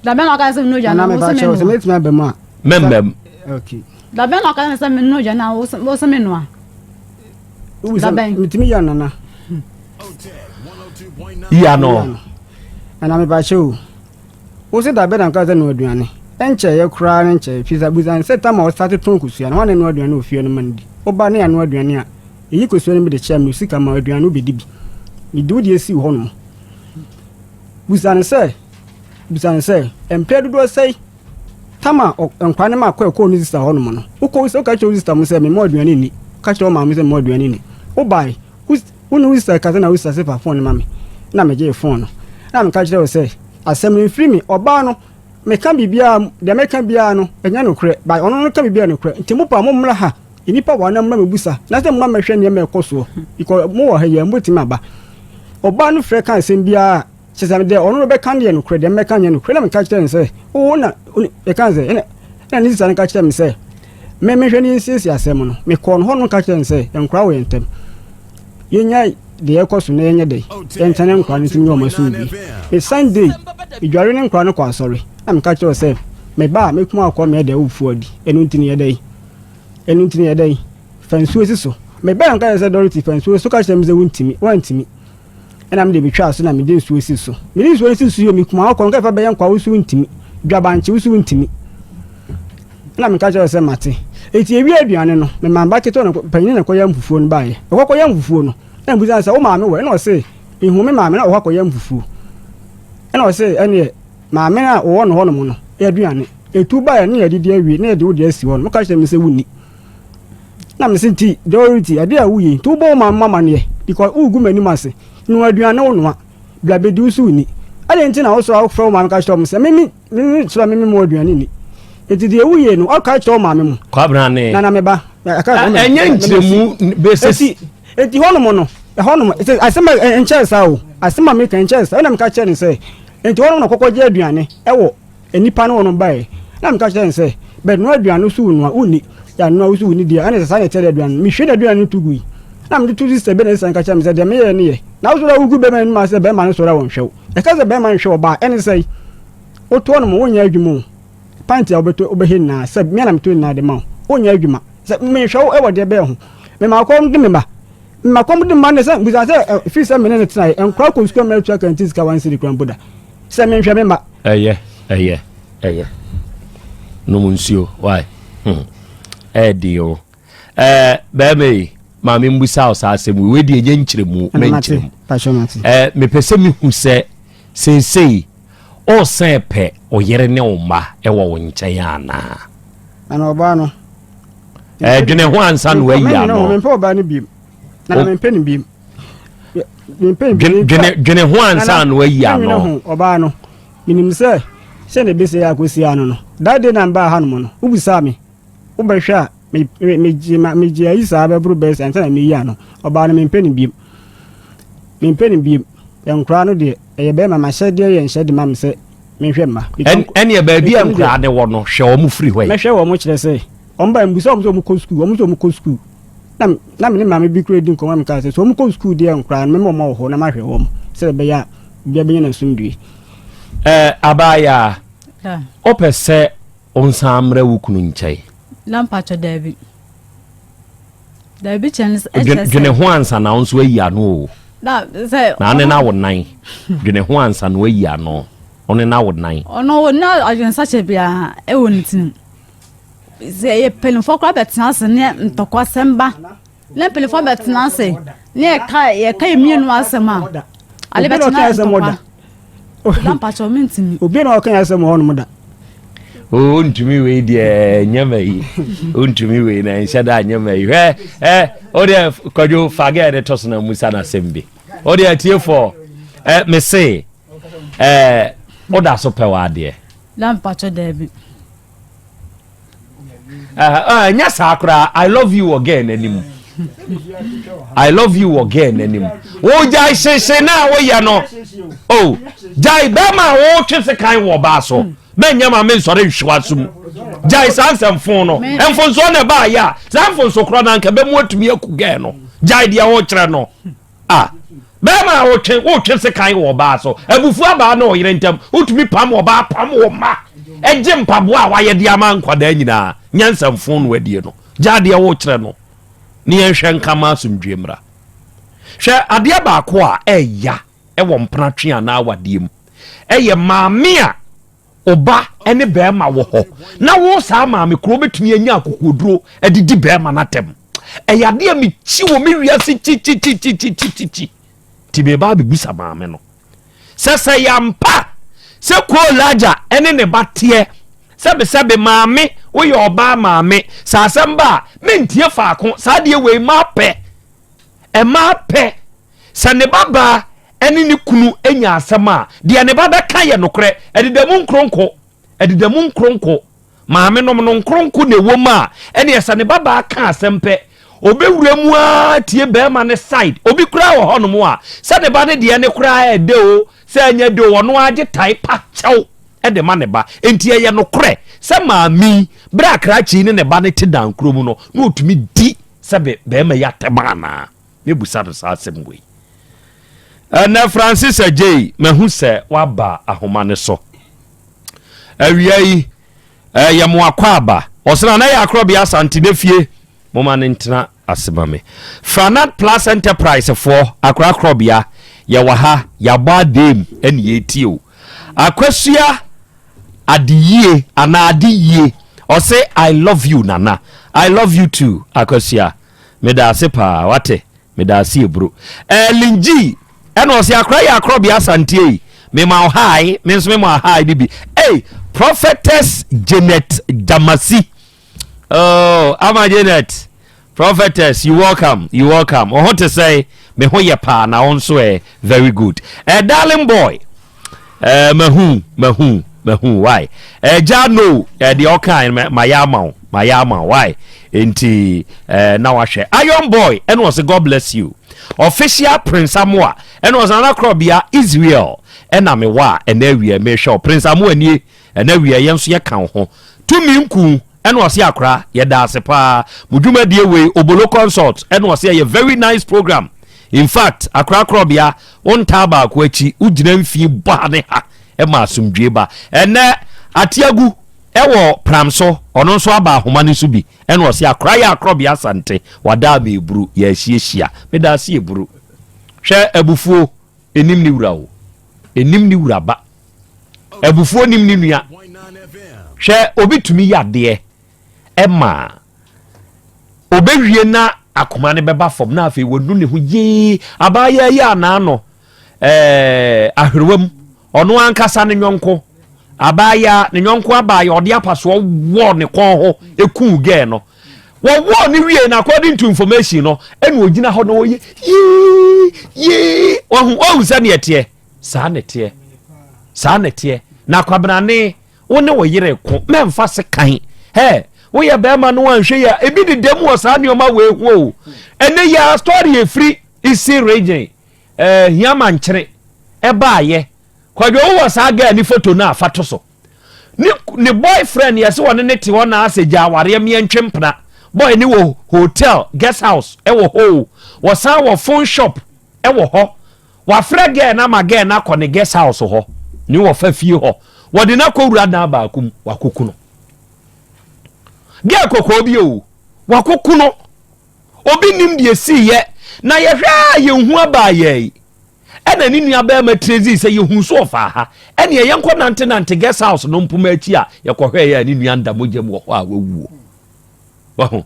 Dabɛn na ɔka sɛ menu aduane na wo sɛ menu. Sɛ mɛtumi aba mu a. Mɛmma mu. Okay. Dabɛn na ɔka sɛ menu aduane na wo sɛ menua. Dabɛn. Metumi yɛ nana. Yia no. Nana mepa kyɛ o. Wo sɛ dabɛn na ɔka sɛ nu aduane. Ɛnkyɛeɛ koraa ne nkyɛeɛ, firi sɛ busa no sɛ tam a ɔstate tɔn kosua no, hwan na ɛnoa aduane wɔ fie no ma no di? Woba ne yɛanoa aduane a, yɛyi kosua no bi de kyɛ me, sika ma aduane wobɛdi bi. Mede wo deɛ sii hɔnom. Busa no sɛ, busa no sɛ, mprɛ dodoɔ sɛe tam a nkwadaa no ma kɔ ɛkɔɔ ne sista hɔnom no, wokɔ sɛ woka kyerɛ wo sista mo sɛ memmɔ aduane nni, woka kyerɛ wo maame sɛ memmɔ aduane nni. Wobae, wo ne wo sista kasa na wo sista sɛ fa fon no ma me, na megyee fon no. Na meka kyerɛ wo sɛ, asɛm no mfiri me, ɔbaa no, meka biribiara, deɛ meka biara no, ɛnyɛ nokorɛ, but ɔno no ka biribiara nokorɛ, nti mopɛ a mommra ha, nnipa wɔ ha na mommra mmɛbusa, na sɛ mommra mmɛhwɛ nneɛma a ɛkɔ soɔ, because mowɔ ha yi a, mobɛtumi aba. Ɔbaa no frɛ ka asɛm biara a, kyerɛ sɛ deɛ ɔno no bɛka no yɛ nokorɛ, deɛ mɛka nyɛ nokorɛ, na meka kyerɛ no sɛ, wo na, ɛka sɛ, ɛna, ɛna ne sista no ka kyerɛ me sɛ, me mehwɛ ne yɛnsiesie asɛm no, mekɔɔ no hɔ no ka kyerɛ no sɛ, nkora wɔ yɛn ntam. Yɛnya deɛ ɛkɔ so na yɛnyɛ dɛ, yɛntena ne nkora no ntam nyɛ wɔn asomdwie. Me Sunday, medware ne nkora no kɔ asɔre, na meka kyerɛ sɛ, me ba a mɛkum akɔ meyɛ dɛ wofuo adi, ɛno nti no yɛ dɛ, ɛno nti no yɛ dɛ, fa nsuo si so. Me ba nka sɛ Dorothy fa nsuo so ka kyerɛ me sɛ wontumi, woantumi. Ɛna mede betwaa so na mede nsuo si so. Mede nsuo no si so yɛ mekum akɔ no ka fa bɛyɛ nkwa wo so wontumi, dwabankye wo so wontumi. Ɛna meka kyerɛ sɛ mate. Enti ewie aduane no, me maame ba ketewa no panyin na ɛkɔyam fufuo no baeɛ. Ɔkɔ kɔyam fufuo no, ɛna mebisa no sɛ wo maame wɔ? Ɛna ɔse mehu me maame na ɔkɔ akɔyam fufuo. Ɛna ɔse ɛneɛ maame a ɔwɔ no hɔnom no aduane. Etu baeɛ ne yɛdidi awie na yɛde wo deɛ asi hɔ no, moka kyerɛ me sɛ wonni. Na mese nti Dorothy adeɛ a woyɛ nti wobɔ wo maame mu amaneɛ because wogu m'anim ase. Noa aduane wo noa, bra bɛdi wo so wonni. Adɛn nti na wosɔre a wofrɛ wo maame ka kyerɛ wɔn sɛ me Me me srɛ me me mu aduane ni. Nti deɛ woyie no ɔka kyerɛ wo maame mu. Kwabena ne. Nana me ba. Ɛnyɛ nkyerɛmu bɛsɛ. Eti eti hɔnom no ɛhɔnom asɛm a nkyɛn saa o asɛm a meka nkyɛn saa ɛna meka kyerɛ no sɛ nti hɔnom na kɔkɔ gye aduane ɛwɔ nnipa no wɔnom baeɛ na meka kyerɛ no sɛ bɛnoa aduane so noa wonni yɛanoa wo so wonni deɛ ɛne sɛ saa na ɛkyɛ dɛ aduane no mehwie na aduane no to gui na mede to sista bi na sista nka kyerɛ me sɛ deɛ meyɛɛ no yɛ na wo sɔrɔ a wogu bɛrima anim ase sɛ bɛrima no sɔrɔ a wɔnhwɛ wo Yɛka sɛ bɛrima nhwɛ ɔbaa a, ɛne sɛn? Wotoɔ no ma wonyɛ adwuma o. Panty a wobɛtɔ wobɛhɛ nyinaa, sɛ me na metɔ nyinaa de ma wo. Wonyɛ adwuma. Sɛ menhwɛ wo wɔ deɛ bɛyɛ ho. Mema kɔm de me ba. Mema kɔm de me ba ne sɛ bisa sɛ ɛfiri sɛ me ne no tenaeɛ. Nkora kɔ sukuu a mɛtua kanti sika one cedi koraa mpo da. Sɛ menhwɛ me mma. Ɛyɛ, ɛyɛ, ɛyɛ. Nom nsuo, why? Hmm. Ɛyɛ den o. Ɛɛ, bɛrima yi, maame mbusa wo saa asɛm wei deɛ ɛnyɛ nkyerɛmu menkyerɛmu ɛɛ mepɛ sɛ mehu sɛ seesei ɔresɛn pɛ ɔyere ne wo mma ɛwɔ wo nkyɛn anaa ana ɔbaa no ɛɛ dwene ho ansa na wayi ano mempɛ ɔbaa no biem na mempɛ no biem dwene dwene ho ansa na wayi ano ɔbaa no menim sɛ sɛ na ɛbɛsɛ akɔsi ano no that day na mbaa hanom no wobusaa me Wobɛhwɛ a, me, me, megye, ma, megye ayi saa bɛboro bɛyɛ sɛ ansa na meyi ano. Ɔbaa no, mempɛ no biem. Mempɛ no biem. Nkoraa no deɛ, ɛyɛ bɛrima, m'ahyɛdeɛ yɛ nhyɛ de ma me sɛ menhwɛ mma. Ɛneɛ baabi a nkoraa no wɔ no, hwɛ wɔn firi hɔ yi. Mɛhwɛ wɔn kyerɛ sɛ, wɔn ba mbusa wɔn sɛ wɔn kɔ sukuu, wɔn sɛ wɔn kɔ sukuu. Na, na me ne maame bi kura di nkɔmmɔ na mekaa sɛ, sɛ wɔn kɔ sukuu deɛ nkoraa no, mɛma wɔn wɔ hɔ na mahwɛ wɔn sɛ ɛbɛyɛ a obiara bɛnya n'asomdwoe. Ɛɛ, abaayaa, wopɛ sɛ Ɔnsan mmrɛ wo kunu nkyɛn. Na mpakyɛ daabi. Daabi kyɛn sɛ. Dwene ho ansa na wo nso ayi ano o. Na sɛ. Na ɔne na wo nan. Dwene ho ansa na wayi ano. Ɔne na wo nan. Ɔno na adwensakyɛ biara ɛwɔ ne tirim. Sɛ yɛ mpanimfoɔ koraa bɛtena ase ne ntɔkwasɛm ba. Ne mpanimfoɔ bɛtena ase ne yɛka yɛka yɛ mmienu asɛm a. Ale bɛtena ntɔkwa. Da mpakyɛ mentumi. Obi na ɔka asɛm wɔ hɔnom da. O ntumi wei deɛ nyɛ ma yi. O ntumi wei na nhyɛ da nyɛ ma yi. Hwɛ ɛ o deɛ kwadwo fa gɛɛ ne to so na musa na asɛm bi. O deɛ tie fɔ ɛ me se ɛ o da so pɛ wɔ adeɛ. Da mpakyɛ daabi. Ɛnyɛ saa koraa I love you wɔ gɛɛ n'anim. I love you wɔ gɛɛ n'anim. Wogyae hyehye na woyɛ no. O gyae bɛrima a wotwe sekan wɔ ɔbaa so. Mɛnyɛ ma mensɔre nhwewa so mu. Gyae saa nsɛmfo no. Mfonsoɔ na ɛbaayɛ a saa mfonso korɔ no anka bɛmu atumi aku gɛɛ no. Gyae deɛ wokyerɛ no. A bɛrima a wotwe wotwe sekan wɔ ɔbaa so abufuo abaa ne ɔyere ntam wotumi pam ɔbaa pam wo mma ɛgye mpaboa a wayɛ de ama nkwadaa nyinaa nyansa mfon no adie no gya adeɛ wokyerɛ no ne yɛnhwɛ nka ma asomdwie mmra hwɛ adeɛ baako a ɛya ɛwɔ mpenatwe anaa awadeɛ mu ɛyɛ maame a ɔba. ne bɛrima wɔ hɔ na wo saa maame koro wobɛtumi anya akokoɔduro de di bɛrima no atɛm. Ɛyɛ adeɛ a mekyi wɔ me wiase kyikyikyikyikyikyi. Nti meba abɛbusa maame no sɛ sɛ yɛampa sɛ Koolagya ne ne ba teɛ sɛbesɛbe maame woyɛ ɔbaa maame sɛ asɛm ba a mentie faako saa deɛ wei mapɛ ɛma pɛ sɛ ne ba baa ne ne kunu nya asɛm a deɛ ne ba bɛka yɛ nokorɛ ɛdeda mu nkronko ɛdeda mu nkronko Maame nom no nkronko na ɛwɔ mu a, ɛneɛ sɛ ne babaa ka asɛm pɛ, ɔbɛwura mu ara tie bɛrima no side. Obi koraa wɔ hɔnom a, sɛ ne ba no deɛ no koraa ɛdɛ o, sɛ ɛnyɛ dɛ o, ɔno ara gye tae pa kyɛw de ma ne ba. Enti ɛyɛ nokorɛ sɛ maame yi, berɛ a krakye yi ne ne ba no te dan koro mu no, na ɔtumi di sɛbe bɛrima yi atɛm anaa? Mɛbusa no saa asɛm wei. Ɛnɛ Francis Agyei, mahu sɛ woaba ahoma no so. Awia yi, ɛyɛ mo akwaaba. Ɔsena na yɛ akorɔbea Asante ne fie. Moma no ntena ase ma me. Franat Plus Enterprise foɔ, akora akorɔbea, yɛwɔ ha, yɛabɔ adeem ɛne yɛretie o. Akwasua Adeyie anaa Adeyie, ɔse I love you Nana. I love you too Akwasua. Meda ase paa, wate? Meda ase eburo. Eh, Lingyi, ɛna ɔse akora yɛ akorɔbea Asante ei. Mema wo hi, me nso mema wo hi no bi. Ei, Prophetess Janet Damasi. Oh, ama Janet. Prophetess, you welcome, you welcome. Wo ho te sɛn? Me ho yɛ paa na wo nso ɛ? Very good. Eh, darling boy. Eh, mahu, mahu, mahu. Why? Eh, ja no, eh, deɛ ɔka eh, ma yɛ ama wo, ma yɛ ama wo. Why? Enti, eh, na wahwɛ. Iron boy, ɛna ɔsɛ God bless you. Official Prince Amoa, ɛna ɔsɛ Nana Korɔbea Israel, ɛna me wɔ a ɛna awie mehwɛ wo. Prince Amoa nie, ɛna awie yɛn nso yɛka wo ho. Tumi nku, ɛna ɔse akora yɛda ase paa mo dwumadie wei Obolo Consult ɛna ɔse ɛyɛ very nice program in fact akora korɔbea wo ntaa baako akyi wo gyina mfii bɔ ha ne ha ɛma asomdwie ba ɛnɛ ateagu ɛwɔ pram so ɔno nso aba ahoma no so bi ɛna ɔse akora yɛ akorɔbea asante wadaa me eburu yɛahyiahyia meda ase eburu hwɛ abufuo enim ne wura o enim ne wura ba Abufuo nim ne nua. Hwɛ obi tumi yɛ adeɛ ɛma ɔbɛwie na akoma no bɛba fam na afei wanu ne ho yee abaayewa yi anaa no ɛɛ ahwerewa mu ɔno ankasa ne nyɔnko abaayewa ne nyɔnko abaayewa ɔde apasoɔ wɔɔ ne kɔn ho ekuu gɛɛ no wɔwɔɔ ne wie na according to information no ɛna ogyina hɔ na ɔyɛ yee yee ɔho ɔhu sɛ neɛ teɛ. Saa na ɛteɛ. Saa na ɛteɛ. Na kwabenane, wo ne wo yere ko, mɛmfa sekan. Hɛ, woyɛ bɛrima no anhwɛ yi a, ebi deda mu wɔ saa nneɛma wei ho o. Ɛnɛ yi ara story efiri Isi region, eh, Hiamankyere, ɛbaayɛ. Kwadwo wowɔ saa girl ne photo no a fa to so. Ne, ne boyfriend yɛ sɛ wɔne ne te hɔ na asɛ gya awareɛ meɛntwe mpena. Boy ne wɔ hotel, guest house ɛwɔ hɔ o. Wɔsan wɔ phone shop ɛwɔ hɔ. Wafrɛ girl no ama girl no akɔ ne guest house hɔ, ne wɔfa fie hɔ. Wɔde no akɔwura dan baako mu, wakoku no. Girl kɔkɔɔ bi o, wakoku no. Obi nim deɛ esiiɛ, na yɛhwɛ a yɛnhu abaayɛ yi. Ɛna ne nua bɛrima Tracy sɛ yɛhu so ɔfaa ha. Ɛneɛ yɛnkɔ nante nante guest house no mpoma akyi a yɛkɔhwɛeɛ a ne nua nda mogya mu wɔ hɔ a wawuo. Wahu?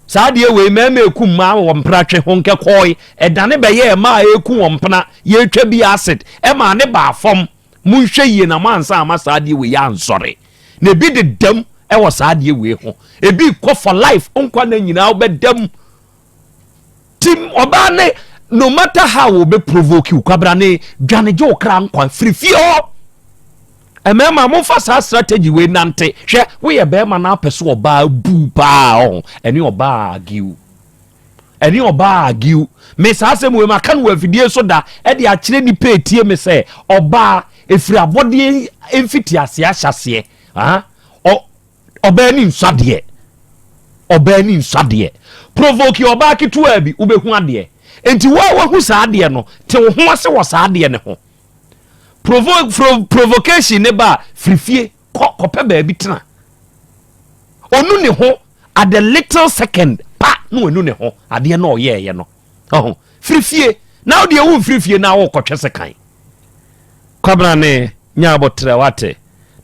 Saa adeɛ wei mmarima eku mmaa wɔ mpena twe ho nkɛkɔɔe ɛdane bɛyɛɛ mmaa a eku wɔn mpena yɛretwa bi acid ɛmaa ne baa fam. Monhwɛ yie na moansa ama saa adeɛ wei ansɔre. Na ebi dedam ɛwɔ saa adeɛ wei ho. Ebi kɔ for life nkwa na nyinaa wobɛdam. Tim ɔbaa ne no matter how obe provoke wo kwabra ne dwane gye wo kra nkwa firi fie hɔ. Mmarima momfa saa strategy wei nante. Hwɛ woyɛ bɛrima na apɛ so ɔbaa bu paa ɔho ɛne ɔbaa argue. Ɛne ɔbaa argue. Me saa asɛm wei maka no wɔ afidie so da ɛde akyerɛ nipa etie me sɛ ɔbaa efiri abɔdeɛ mfitiaseɛ ahyɛseɛ. Ah, Ɔbaa ani nsɔ adeɛ. Ɔbaa ani nsɔ adeɛ. Provoke ɔbaa ketewa bi, wobɛhu adeɛ. Nti wo a wahu saa adeɛ no, te wo ho ase wɔ saa adeɛ no ho. Provo pro provocation ne ba a, firi fie kɔ kɔpɛ baabi tena. Onu ne ho at the little second pa na wanu ne ho adeɛ na ɔyɛɛyɛ no. Ɔho, firi fie na wo deɛ wo mfiri fie na wokɔtwɛ sekan. Kwabena ne nya abotrɛ wate.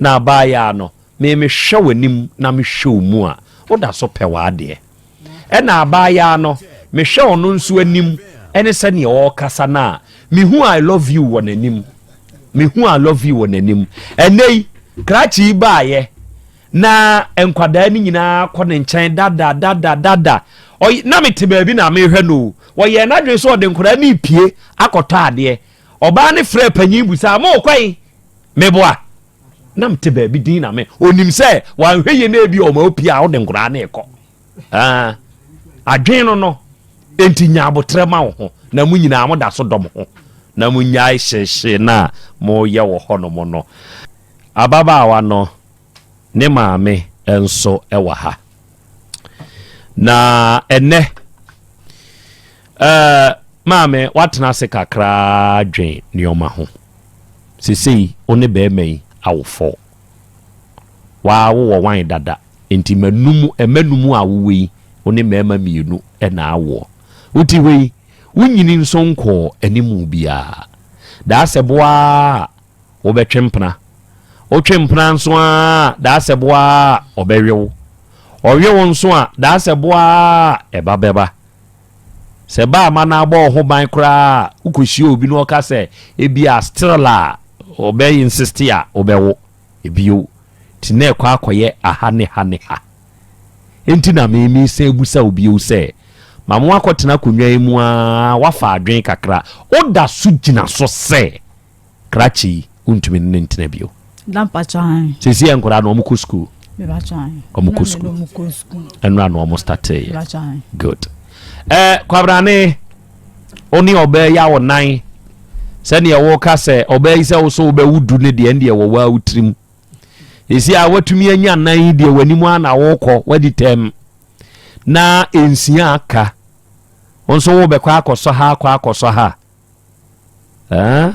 Na abaayaa no, me mehwɛ w'anim na mehwɛ wo mu a, woda so pɛ w'adeɛ. Ɛna abaayaa no, mehwɛ ɔno nso anim ne sɛdeɛ ɔrekasa no a, mehu I love you wɔ n'anim. Mehu I love you wɔ n'anim. Ɛnɛ yi, krakye yi baayɛ na nkwadaa no nyinaa kɔ ne nkyɛn dada dada dada. Ɔy na mete baabi na mehwɛ no o. Wɔyɛɛ n'adwene sɛ ɔde nkwadaa no repie akɔtɔ adeɛ. Ɔbaa no frɛɛ panyin busaa, mo kɔ yi? Meboa. Na mete baabi din na me. Onim sɛ wanhwɛ yie na ebi ɔma opie a ɔde nkwadaa no rekɔ. Ah, adwene no no. Enti nya abotrɛ ma wo ho na mo nyinaa mo da so dɔ mo ho na mo nyae hyehyee no a moyɛ wɔ hɔnom no. Ababaawa no ne maame nso wɔ ha. Na ɛnɛ ɛɛ maame watena ase kakraa dwen nneɛma ho. Sesei wo ne bɛrima yi awofɔ. Waa wowɔ wan dada. Enti manum mmanum a wowɔ yi, wo ne mmarima mmienu na awoɔ. Wote hɔ yi, wonyini nso nkɔɔ animu biara. Daasɛ boa ara a wobɛtwe mpena. Wotwe mpena nso ara a, daasɛ boa ara a ɔbɛwe wo. Ɔwe wo nso a, daasɛ boa ara a ɛba bɛba. Sɛ ba ama no abɔ wo ho ban koraa a, wokɔhyia obi na ɔka sɛ ebia still a ɔbɛ insist a, wobɛwo. Bio, nti na ɛkɔ akɔyɛ aha ne ha ne ha. Enti na me mesan bisa wo bio sɛ, ma mo akɔtena akonnwa yi mu ara, woafa adwene kakra, woda so gyina so sɛ krakye yi wontumi ne no ntena bio? Da mpakyɛ ahe. Seesei yɛ nkwadaa no wɔn kɔ sukuu. Mepakyɛ ahe. Wɔn kɔ sukuu. Ɛnura na wɔn startee yɛ. Mepakyɛ ahe. Good. Ɛɛ kwabrane. Wo ne ɔbaa yi awo nan. Sɛdeɛ woka sɛ ɔbaa yi sɛ wo so wobɛwo du ne deɛ ɛndeɛ wɔ waa wo tirim. Ɛsi a watumi anya nan yi deɛ w'anim a na wokɔ wadi tɛm na nsia aka. Wo nso wobɛkɔ akɔsɔ ha akɔ akɔsɔ ha. Eh?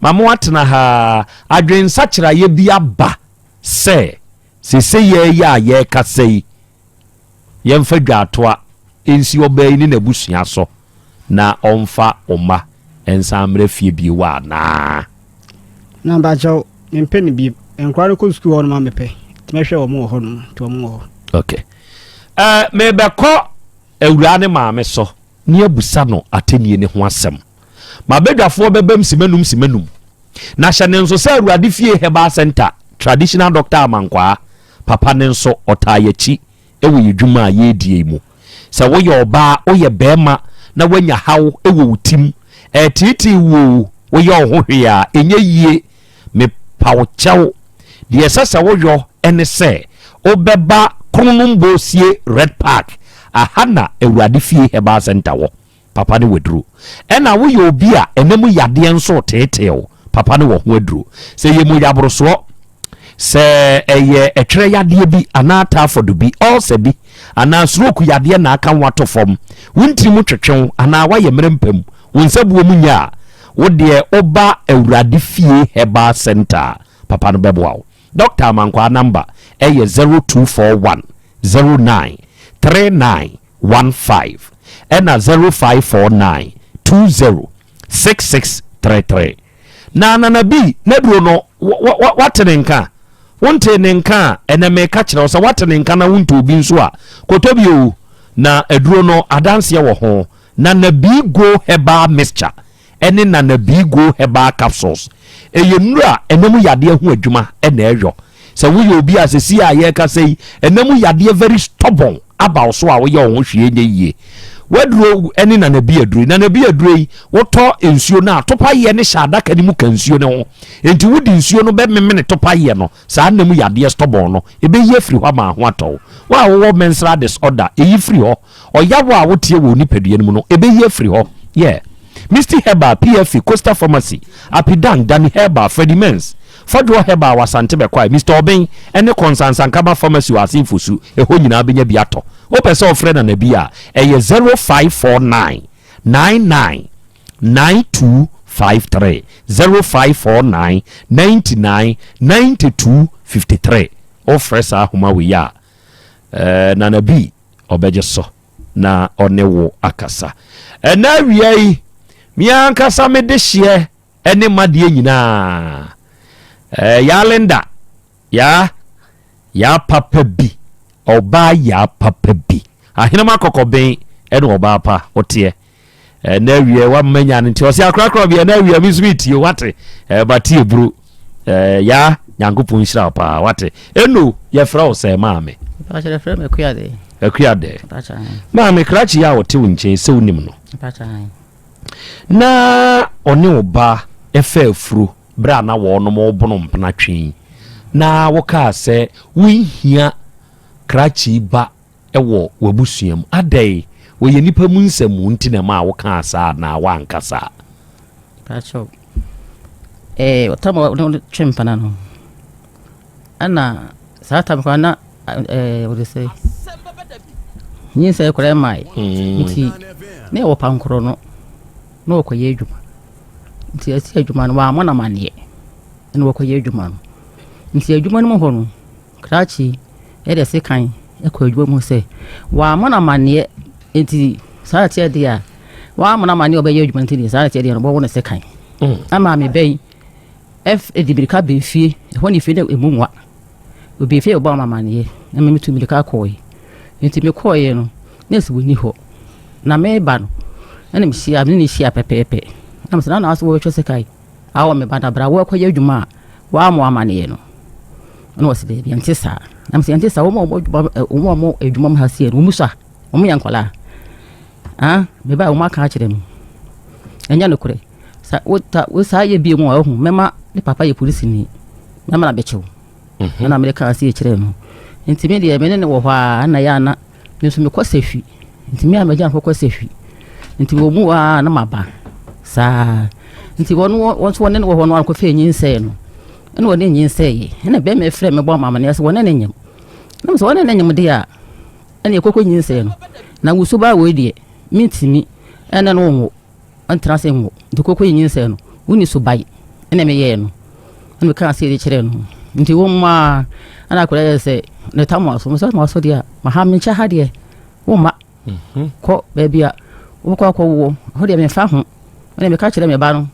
Ma mo atena ha adwensakyeraeɛ bi aba sɛ sese yɛyɛ a yɛrekasa yi Yɛmfa dwaatoa nsi ɔbaa yi ne n'abusua so na ɔmfa wo mma nsan mmra fie bio anaa? Na mpakyɛw, mempɛ no bio. Nkwadaa no kɔ sukuu hɔ nom a mepɛ. Nti mɛhwɛ wɔn wɔ hɔ nom. Nti wɔn wɔ hɔ. Okay. Uh, mebɛkɔ awuraa ne maame so ne abusa no atɛnie ne ho asɛm. M'abadwafoɔ bɛbam simanum simanum. Na hyɛ ne nso sɛ Awurade fie Herbal Center traditional doctor Amankwaa Papa no nso, ɔtaa yɛn akyi wɔ yɛn dwuma a yɛredie yi mu. Sɛ woyɛ ɔbaa, woyɛ barima na woanya haw wɔ wo tim, ɛreteetee wo oo, woyɛ wo ho hwee a, ɛnyɛ yie. Mepa wo kyɛw, deɛ ɛsɛ sɛ woyɔ ne sɛ wobɛba Kronom-Bosie Red Park, aha na Awurade Fie Herbal Centre wɔ. Papa no waduro. Ɛna woyɛ obi a ɛna mu yadeɛ nso reteetee wo, papa no wɔ ho aduro. Sɛ ɛyɛ mogyaborosoɔ, sɛ ɛyɛ ɛtwerɛ yadeɛ bi anaa typhoid bi, ulcer bi, anaa stroke yadeɛ na aka wo ato fam, wo ntini mu twetwe wo anaa woayɛ mmerɛ mpa mu, wo nsa buo mu nyɛ a, wo deɛ woba Awurade Fie Herbal Centre a, papa no bɛboa wo. Doctor Amankwaa number ɛyɛ 0241 09 39 15 ɛna 0549 20 6633. Na Nana B n'aduro no wate ne nka? Wontee ne nka a, ɛnɛ meka kyerɛ wo sɛ wate ne nka na wontoo bi nso a, kɔtɔ bi o. Na aduro no adanseɛ wɔ ho. Nana B Go Herbal Mixture ne Nana B Go Herbal Capsules. Ɛyɛ nnuro a ɛna mu yadeɛ ho adwuma na ɛyɔ. Sɛ woyɛ obi a sɛsi a yɛrekasa yi, ɛna mu yadeɛ very stubborn aba wo so a woyɛ wo ho hwee nyɛ yie. W'aduro ne Nana B aduro yi. Nana B aduro yi, wotɔ nsuo no a, topayeɛ no hyɛ adaka no mu ka nsuo no ho. Enti wode nsuo no bɛmemene topayeɛ no, saa nna mu yadeɛ stubborn no, ɛbɛyi afiri hɔ ama ho atɔ wo. Wo a wowɔ menstrual disorder, ɛyi firi hɔ. Ɔyaw a woteɛ wɔ wo nipadua no mu no, ebeyi afiri hɔ. Yeah. Misty Herbal, PFA, Coastal Pharmacy, Apidan, Danny Herbal, Freddie Mens, Fɔdwoɔ Herbal wɔ Asante Bɛkwae, Mister Ɔben, ne Kɔnsansankaba Pharmacy wɔ Asen Fosu, ɛhɔ nyinaa wobɛnya bi atɔ. Wopɛ sɛ wofrɛ Nana bi a, ɛyɛ 0549 99 9253, 0549 99 92 53. Wofrɛ saa ahoma wei a, eh, Nana bi ɔbɛgye so na ɔne wo akasa. Ɛnɛ awia yi, me ankasa me dehyeɛ ne m'adeɛ nyinaa. Ɛɛ, Yaa Linda. Yaa, yaa papa bi, ɔbaa yaa papa bi. Ahenema kɔkɔben ɛne ɔbaa pa woteɛ. Ɛnɛ awie wamma nya no nti ɔse akorakora bi ɛnɛ awie me nso metie wate. Ɛba tie buru. Yaa Nyankopɔn nhyira wo paa wate. Eno yɛfrɛ wo sɛ maame. Mpakyɛ yɛfrɛ me Akuadɛ. Akuadɛ. Maame krakye yi a ɔte wo nkyɛn sɛ wonim no. Mpakyɛ. Na ɔne wo ba ɛfɛ afuro. Berɛ a na wɔnom rebono mpena twe yi, na wokaa sɛ wonhia krakye ba wɔ w'abusua mu. Adɛn? Wɔyɛ nnipa mu nsɛmmu nti na ɛmaa wokaa saa anaa woanka saa? Pakyɛw, eh, ɔtam a ɔne twe mpena no, ɛna saa tam koraa na eh, wɔde sɛ nyinsɛn koraa mmae nti na ɛwɔ pankorɔ no na wɔkɔyɛ adwuma. Nti ɛsi adwuma no wammɔ no amanneɛ na wakɔyɛ adwuma no. Nti adwuma no mu hɔ no, krakye de sekan kɔ adwuma mu sɛ wammɔ no amanneɛ nti saa na ɛteɛ deɛ a wammɔ no amanneɛ a ɔbɛyɛ adwuma nti deɛ saa na ɛteɛ deɛ no ɔbɛwɔ no sekan. Mm. Ama me bɛyi ɛf de mirika bɛn fie ɛhɔ ne fie no ɛmu nwa. Obi fie ɔbɔ ama amanneɛ na me metu mirika kɔɔe. Nti mekɔɔeɛ no na ɛsɛ wɔnni hɔ. Na mereba no, ɛna mehyia me ne no hyia pɛpɛɛpɛ. Na mesɛ na na asɛ wɔbɛtwa sika yi. Awɔ me ba na bra wɔkɔyɛ adwuma a wɔammɔ amanneɛ no. Ɛna wɔsɛ daabi ɛnte saa. Na mesɛ ɛnte saa wɔn a wɔn adwuma wɔn a wɔn adwuma mu ha sie no wɔn sua wɔn yɛ nkwadaa. Ah me ba wɔn aka akyerɛ me. Ɛnyɛ nokorɛ. Sa wo ta wo saa yɛ bi mu a ɔho mɛma ne papa yɛ polisini. Mɛma na bɛkyɛw. Mhm. Ɛna mede kaa sei kyerɛɛ no. Nti me deɛ me ne no wɔ hɔ a na yɛ ana me nso mekɔ sahwi. Nti me a magya no kɔkɔ sahwi. Nti wɔ mu a na maba saa. Nti wɔn wɔn nso wɔne no wɔ hɔ no akɔfɛ nyinsɛe no. Ɛna wɔne nyinsɛe. Ɛna bɛrima frɛ me bɔ amaneɛ sɛ wɔne ne nyem. Na mesɛ wɔne ne nyem deɛ a ɛna ɛkɔkɔ nyinsɛe no. Na wusu baa wei deɛ mentumi ɛne no nwo. ɔntra ase nwo nti koko yi nyinsɛn no wonni so bae ɛna meyɛɛ no ɛna mekaa ase de kyerɛɛ no nti wɔn mu a ɛna akwadaa yɛ sɛ ne tam aso mesɛ ma aso deɛ a ma ha menkyɛ ha deɛ womma mhm. kɔ baabi a wobɛkɔ akɔwoɔ hɔ deɛ memfa ho ɛna meka kyerɛ me ba no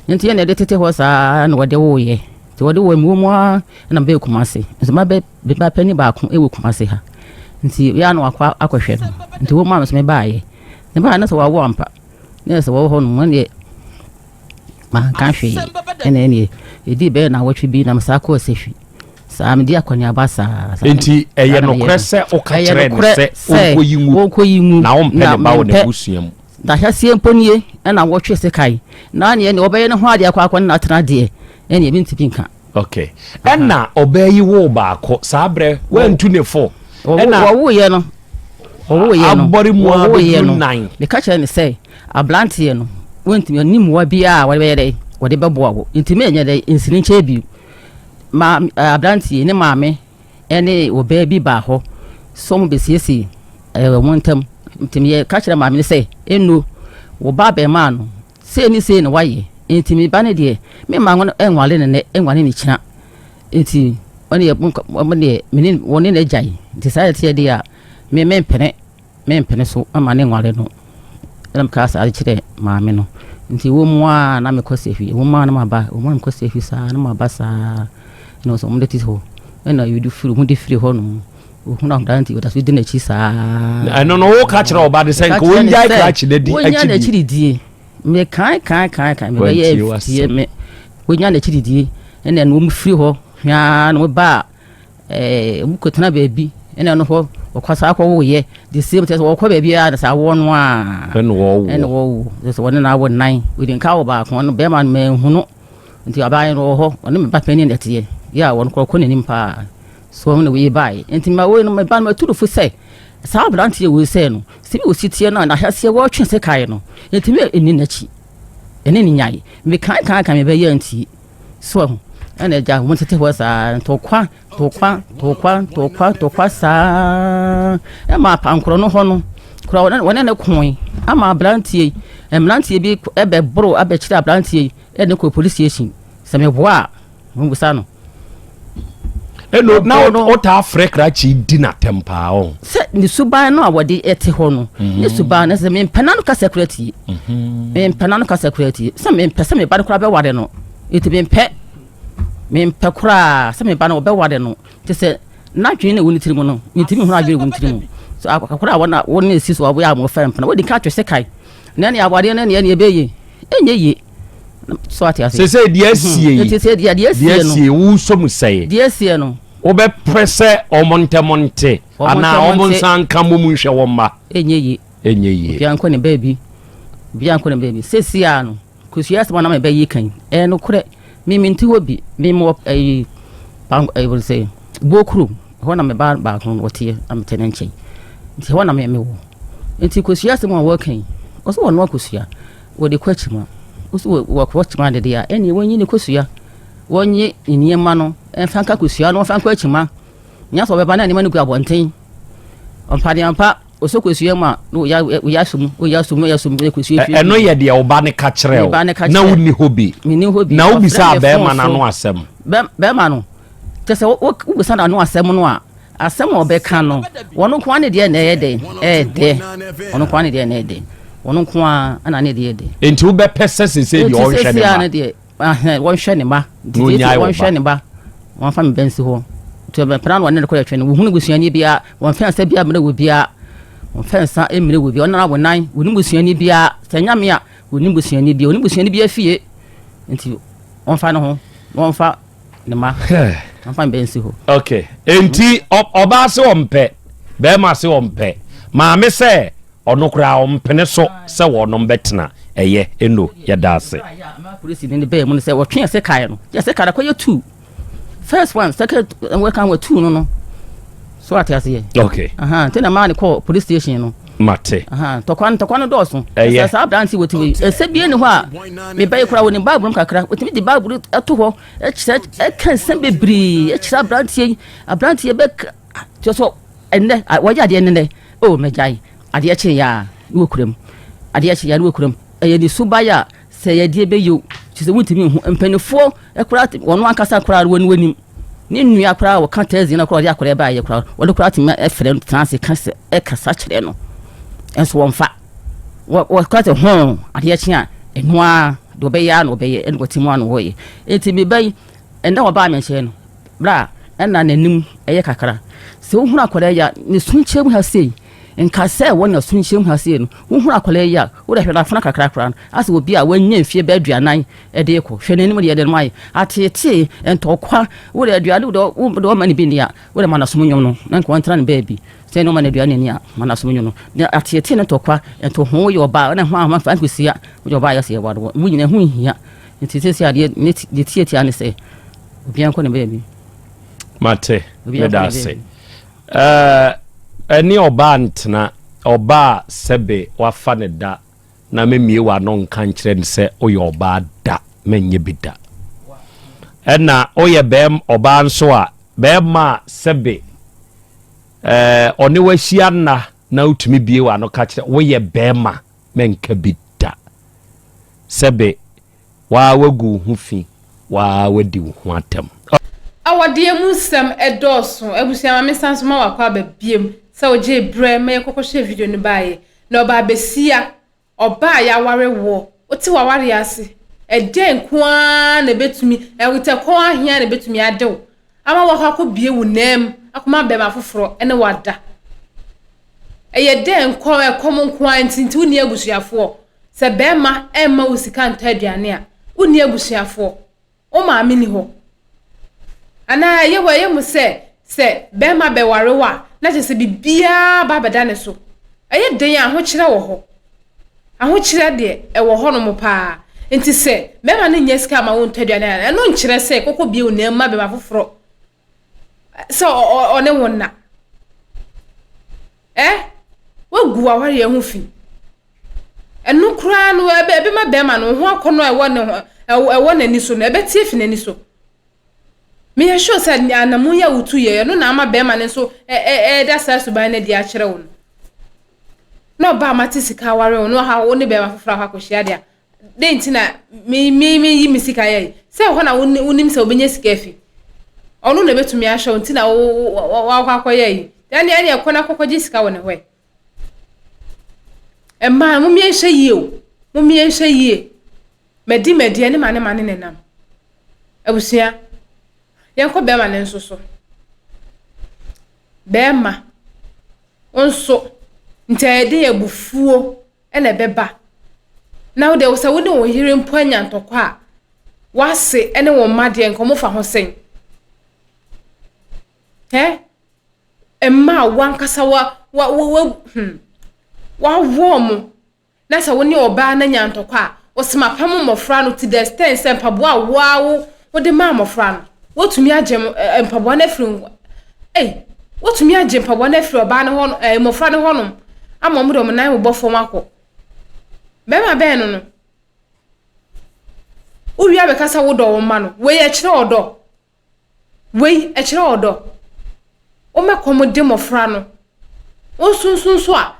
nti ɛna ɛde tete hɔ saa na wɔde woyɛ nti wɔde wɔ mu mu a ɛna mebɛyɛ Kumase nso mabɛ me ba panin baako wɔ Kumase ha nti yɛ a na wakɔ akɔhwɛ no nti wɔn mu a mesɛ mebaayɛ Ne ba na sɛ wawo ampa na sɛ wɔwɔ hɔ nom ɛneɛ manka hwee ɛna ɛneɛ ɛdii bɛyɛ nawɔtwe bi na mesaa kɔɔ sɛhwi saa medi akɔneaba saa. Nti ɛyɛ nokorɛ sɛ woka kyerɛɛ no sɛ ɔnkɔyi ngu ɔnkɔyi ngu na wompɛ ne ba wɔ n'abusua mu. Na ahyɛseɛ mpo nie ɛna wɔtwe sekan na neɛ neɛ wɔbɛyɛ ne ho adeɛ akɔ akɔ ne natena deɛ ɛneɛ mentumi nka. Okay. Ɛna ɔbaa yi woo baako saa berɛ wantu ne fo. Ɛna wɔwoeɛ no wɔwoeɛ no abɔre mu ara wɔwoeɛ bɛduru no nan. Meka kyerɛ no sɛ aberanteɛ no wɔntumi ɔnni mmoa biara a wɔde bɛyɛ dɛ wɔde bɛboa wo nti menyɛ dɛ nsi ne nkyɛn bio. Ma aberanteɛ ne maame ɛne ɔbaa bi baa hɔ sɛ wɔn bɛsiesie ɛɛ wɔn ntam nti meyɛ ka kyerɛ maame no sɛ ɛnno wo ba abɛɛmaa no Sei ne sei na wayɛ, enti me ba no deɛ, memma no nware no nnɛ, nware no kyina. Enti ɔne mo deɛ, me ne wɔne no agyae. Nti saa ɛteɛ deɛ a, me mempene, mempene so ma ne nware no. Ɛna mekaa saa de kyerɛɛ maame no. Nti wɔ mu a na mekɔ sahwi, wɔ mu a na maba, wɔ mu a mekɔ sahwi saa na maba saa. Ɛna wɔsɛ wɔn de te hɔ. Ɛna yɛde firi, wɔn de firi hɔ nom. Ohun aberante ɔda so di n'akyi saa. Ɛno no woka kyerɛ ɔba de sɛ nka wɔngyae krakye no adi wɔnya n'akyiri die. Me kan kan kan kan me bɛyɛ tie me wɔnya n'akyiri die ɛna ɛno wɔn firi hɔ hwaa na wɔba a ɛɛ wɔn kɔtena baabi ɛna ɛno hɔ wɔkɔ saa kɔ wɔyɛ the same thing wɔkɔ baabi a na saa wɔn no a ɛna wɔwo ɛna wɔwo sɛ wɔne na awɔ nan wɔde nka wɔ baako ɔno bɛrima no mɛnhunu nti aban no wɔ hɔ ɔne me ba panyin na ɛteɛ yɛ a wɔn korɔ kɔ n'anim paa. So wɔn na wei baeɛ. Nti ma wei no me ba no matu no fo sɛ saa aberanteɛ wei sɛ no sɛ bi wɔsi teɛ no a n'ahyɛseɛ wɔretwe sekae no ntumi ɛni n'akyi ɛne ne nyae mekan kan kan mebɛyɛ nti so ɛho ɛna agya wɔn tete hɔ saa ntɔkwa ntɔkwa ntɔkwa ntɔkwa ntɔkwa saa ɛma apankorɔ no hɔ no kora wɔne wɔne ne koe ama aberanteɛ yi mmeranteɛ bi ɛbɛboro abɛkyerɛ aberanteɛ yi ɛde kɔ police station sɛ meboa a Mobisa no. Ɛno na wotaa frɛ krakye di n'atɛm paa ɔ. Sɛ ne suban no a wɔde ɛte hɔ no, mhm. ne suban no sɛ mempɛ n'ano kasa kura tie. Mhm. Mempɛ n'ano kasa kura tie. Sɛ mempɛ sɛ me ba no kora bɛware no, nti mempɛ. Mempɛ koraa sɛ me ba no wɔbɛware no. Kyerɛ sɛ, n'adwene na ɛwɔ ne tirim no, mentumi nhunu adwene wɔ ne tirim. So akwakoraa a wɔn a wɔn esi so a wɔyɛ a wɔfɛ mpena, wɔdi nka atwe sekan. Na ɛne awareɛ no ɛne ɛne ɛbɛyɛ yie. Ɛnyɛ yie. So ate ase. Sese deɛ asie yi. Sese deɛ deɛ asie no. Deɛ asie wosɔ mu sɛe. Deɛ asie no. Wobɛpɛ sɛ wɔn ntɛm nte anaa wɔn nsa nka mmom nhwɛ wɔn mma. Ɛnyɛ yie. Ɛnyɛ yie. Obiara nkɔ ne baabi. Obiara nkɔ ne baabi. Sese a no. Kosua asɛm a na mebɛyɛ kan yi, ɛyɛ nokorɛ, me mente hɔ bi, me mewɔ ɛyi, pan ɛyi wɔde sɛ, buo kurom, ɛhɔ na me ba baako no ɔteɛ, na mete ne nkyɛn, nti ɛhɔ na me mewɔ. Nti kosua asɛm a wɔka yi, ɔsɛ wɔnoa kosua, wɔde kɔ akyima, ɔsɛ wɔkɔ akyima dede a, ɛnneɛ wɔnyi ne kosua, wɔnye ne nneɛma no, ɛmfa nka kosua no, wɔmfa nkɔ akyima, nyɛ sɛ ɔbɛba na nneɛma no gu abɔnten, ɔmpa deɛ ampa. Ɔsɔ kosua mu a, na oya oya aso mu, oya aso mu, oya aso mu, na kosua fi. Ɛno yɛ deɛ wo ba no ka kyerɛ wo. Na wonni hɔ bi. Menni hɔ bi. Na wobisaa bɛrima no ano asɛm. Bɛrima no, kyɛ sɛ wobisa no ano asɛm no a, asɛm a ɔbɛka no, wɔn nko ara ne deɛ na ɛyɛ dɛ, ɛyɛ dɛ. Wɔn nko ara ne deɛ na ɛyɛ dɛ. Wɔn nko ara na ne deɛ yɛ dɛ. Nti wobɛpɛ sɛ sese deɛ ɔnhwɛ ne mma. Nti sese wɔnhwɛ ne mma. Nti wɔnhwɛ ne ba. Wɔmfa me ba nsi hɔ. Nti ɔbɛpena no ɔne no kɔ yɛtwɛn no. Wɔhunu busuani biara, wɔmfa nsa biara mmrɛ wɔ biara. Wɔmfa nsa mmrɛ wɔ biara. Ɔnana wɔ nan, wɔnim busuani biara. Sɛ ɛnyɛ me a, wɔnim busuani biara. Wɔnim busuani biara fie. Nti wɔmfa ne ho na wɔmfa ne mma. Wɔmfa me ba nsi hɔ. Okay. Nti ɔbaa se ɔmpɛ, bɛrima se ɔmpɛ, maame sɛ Ɔno koraa ɔmpene so sɛ wɔnom bɛtena. Ɛyɛ, Eno, yɛda ase. Polisi ni no bɛɛ mu no sɛ wɔtwe ɛsɛ kae no yɛ sɛ kae akɔyɛ two first one second wɔka wɔ two no no so ate aseɛ. Okay. Nti na maa ne kɔ police station no. Mate. Ntɔkwa no ntɔkwa no dɔɔso. Ɛyɛ. Sɛ saa aberante wɔ tumi ɛsɛ bie ne hɔ a mebɛyɛ koraa wɔ ne baabulu kakra wɔtumi de baabulu ɛto hɔ ɛkyerɛ ɛka nsɛm bebree ɛkyerɛ aberanteɛ yi aberanteɛ bɛ kyerɛ sɛ ɛnnɛ wɔyɛ adeɛ nnɛ o mɛgyae adeɛ kye yɛ a ne wɔ kuram adeɛ kye yɛ a ne wɔ kuram ɛyɛ ne suban a sɛ yɛdeɛ bɛyɛ o kyerɛ sɛ wontumi nhu mpanimfoɔ koraa wɔn ankasa koraa wɔn wɔnim ne nua koraa wɔka tɛzi no koraa ɔde akɔrɛ baayɛ koraa wɔde koraa tumi ɛfrɛ no tena ase ka sɛ ɛkasa kyerɛ no nso wɔmfa wɔka sɛ ho adeɛ kye a ɛno a deɛ ɔbɛyɛ a na ɔbɛyɛ ɛna wɔte mu a na wɔyɛ eti mebɛyi ɛnna wɔbaa me nkyɛn no Berɛ a ɛna n'anim yɛ kakra. Sɛ wohunu akwadaa yi a, ne sunkyɛ mu ha sei, nka sɛ wɔ na sunkyɛ mu ha sei no, wohunu akwadaa yi a, wode hwɛ n'afena kakra koraa no, asɛ obi a wanya mfie bɛyɛ aduanan de rekɔ. Hwɛ n'anim deɛ n'anim ayɛ ateetee, ntɔkwa, wode aduane wode wode ɔma no bi nni a, wode ma n'asom nnwom no, na nka ɔntena ne baabi. Sɛ ne ɔma no aduane nni a, ma n'asom nnwom no. Na ateetee ne ntɔkwa, ntoho woyɛ ɔbaa, na ho ahoma mfa nkɔsia, woyɛ ɔbaa yɛ sɛ yɛware wɔ, wo nyina ho nhia. Nti seesei adeɛ ne tiatia ne sɛ, Obiara nkɔ ne baabi. Mate, meda ase. Ɛne ɔbaa ntena, ɔbaa sɛbe wafa ne da na memmie w'ano nka nkyerɛ no sɛ woyɛ ɔbaa da, menyɛ bi da. Ɛna woyɛ bɛm ɔbaa nso a, bɛrima a sɛbe ɔne wahyia nna na wotumi bie w'ano ka kyerɛ woyɛ bɛrima, menka bi da. Sɛbe Waa wagu wo ho fi, waa wadi wo ho atɛm. Awadeɛ mu nsɛm dɔɔso. Abusua ma mensan nso ma wakɔ aba biom sɛ wogyee berɛ ma yɛkɔkɔhwɛɛ video no baeɛ. Na ɔbaa basia, ɔbaa a yɛaware woɔ, wote w'awareɛ ase, ɛdɛn nko ara na ɛbɛtumi, ɛwotɛkɔn ahe ara na ɛbɛtumi ade wo ama woakɔ akɔbue wo nan mu akɔma bɛrima foforɔ ne wo ada? Ɛyɛ dɛn nko, ɛkɔm nko ara nti nti wonni abusuafoɔ? Sɛ barima mma wo sika ntɔ aduane a, wonni abusuafoɔ? Wo maame nni hɔ? Anaa ɛyɛ wo ɛyɛ mo sɛ sɛ barima bɛware wo a, na kyerɛ sɛ biribiara ba abɛda ne so? Ɛyɛ den a, ahokyerɛ wɔ hɔ. Ahokyerɛ deɛ, ɛwɔ hɔnom paa. Nti sɛ barima no nnya sika mma wontɔ aduane a, ɛno nkyerɛ sɛ kɔkɔ bue wo nan mu ma barima foforɔ sɛ ɔne wo nna. Ɛ? Woagu w'awareɛ ho fi. Ɛno koraa no, ɛbɛma bɛrima no, ho akɔnnɔ a ɛwɔ ne ho, ɛwɔ n'ani so no, ɛbɛte afi n'ani so. Meyɛ sure sɛ anammɔn yi a wotu yɛ, ɛno na ama bɛrima no nso ɛreda saa suban no adi akyerɛ wo no. Na ɔbaa mate sika aware wo, na ɔha wo ne bɛrima foforɔ akɔ akɔhyia deɛ a, dɛn nti na me me meyi me sika yɛ yi? Sɛ ɛhɔ na wonim sɛ wobɛnya sika afi. Ɔno na ɛbɛtumi ahwɛ wo nti na wakɔ akɔyɛ yi. Ɛne ɛne ɛkɔ na kɔkɔgye sika wɔ ne hɔ ɛ. Mmaa, mommie nhwɛ yie o. Mommie nhwɛ yie. Madi madi ɛne ma ne ma ne nenam. Abusua. Yɛnkɔ bɛrima no nso so. Bɛrima, wo nso, nti ɛyɛ den abufuo na ɛbɛba. Na wo deɛ sɛ wo ne wo yere mpo anya ntɔkwa a, w'ase ne wo mma deɛ nka wɔfa ho sɛn? Ɛ? Mma a w'ankasa wa wa wa hmm wawo wɔn na sɛ wo ne ɔbaa no anya ntɔkwa a, ɔse mapam mmɔfra no to the extent sɛ mpaboa a wo ara wo wode maa mmɔfra no, wotumi agye mpaboa no afiri ei, wotumi agye mpaboa no afiri ɔbaa no hɔ ɛɛ mmɔfra no hɔnom ama wɔn de wɔn nan bobɔ fam akɔ. Bɛrima bɛn no no? Wowie abɛka sɛ wodɔ wo mma no, wei ɛkyerɛ ɔdɔ? Wei ɛkyerɛ ɔdɔ? Woma kɔm de mmɔfra no. Wo nso nso nso a,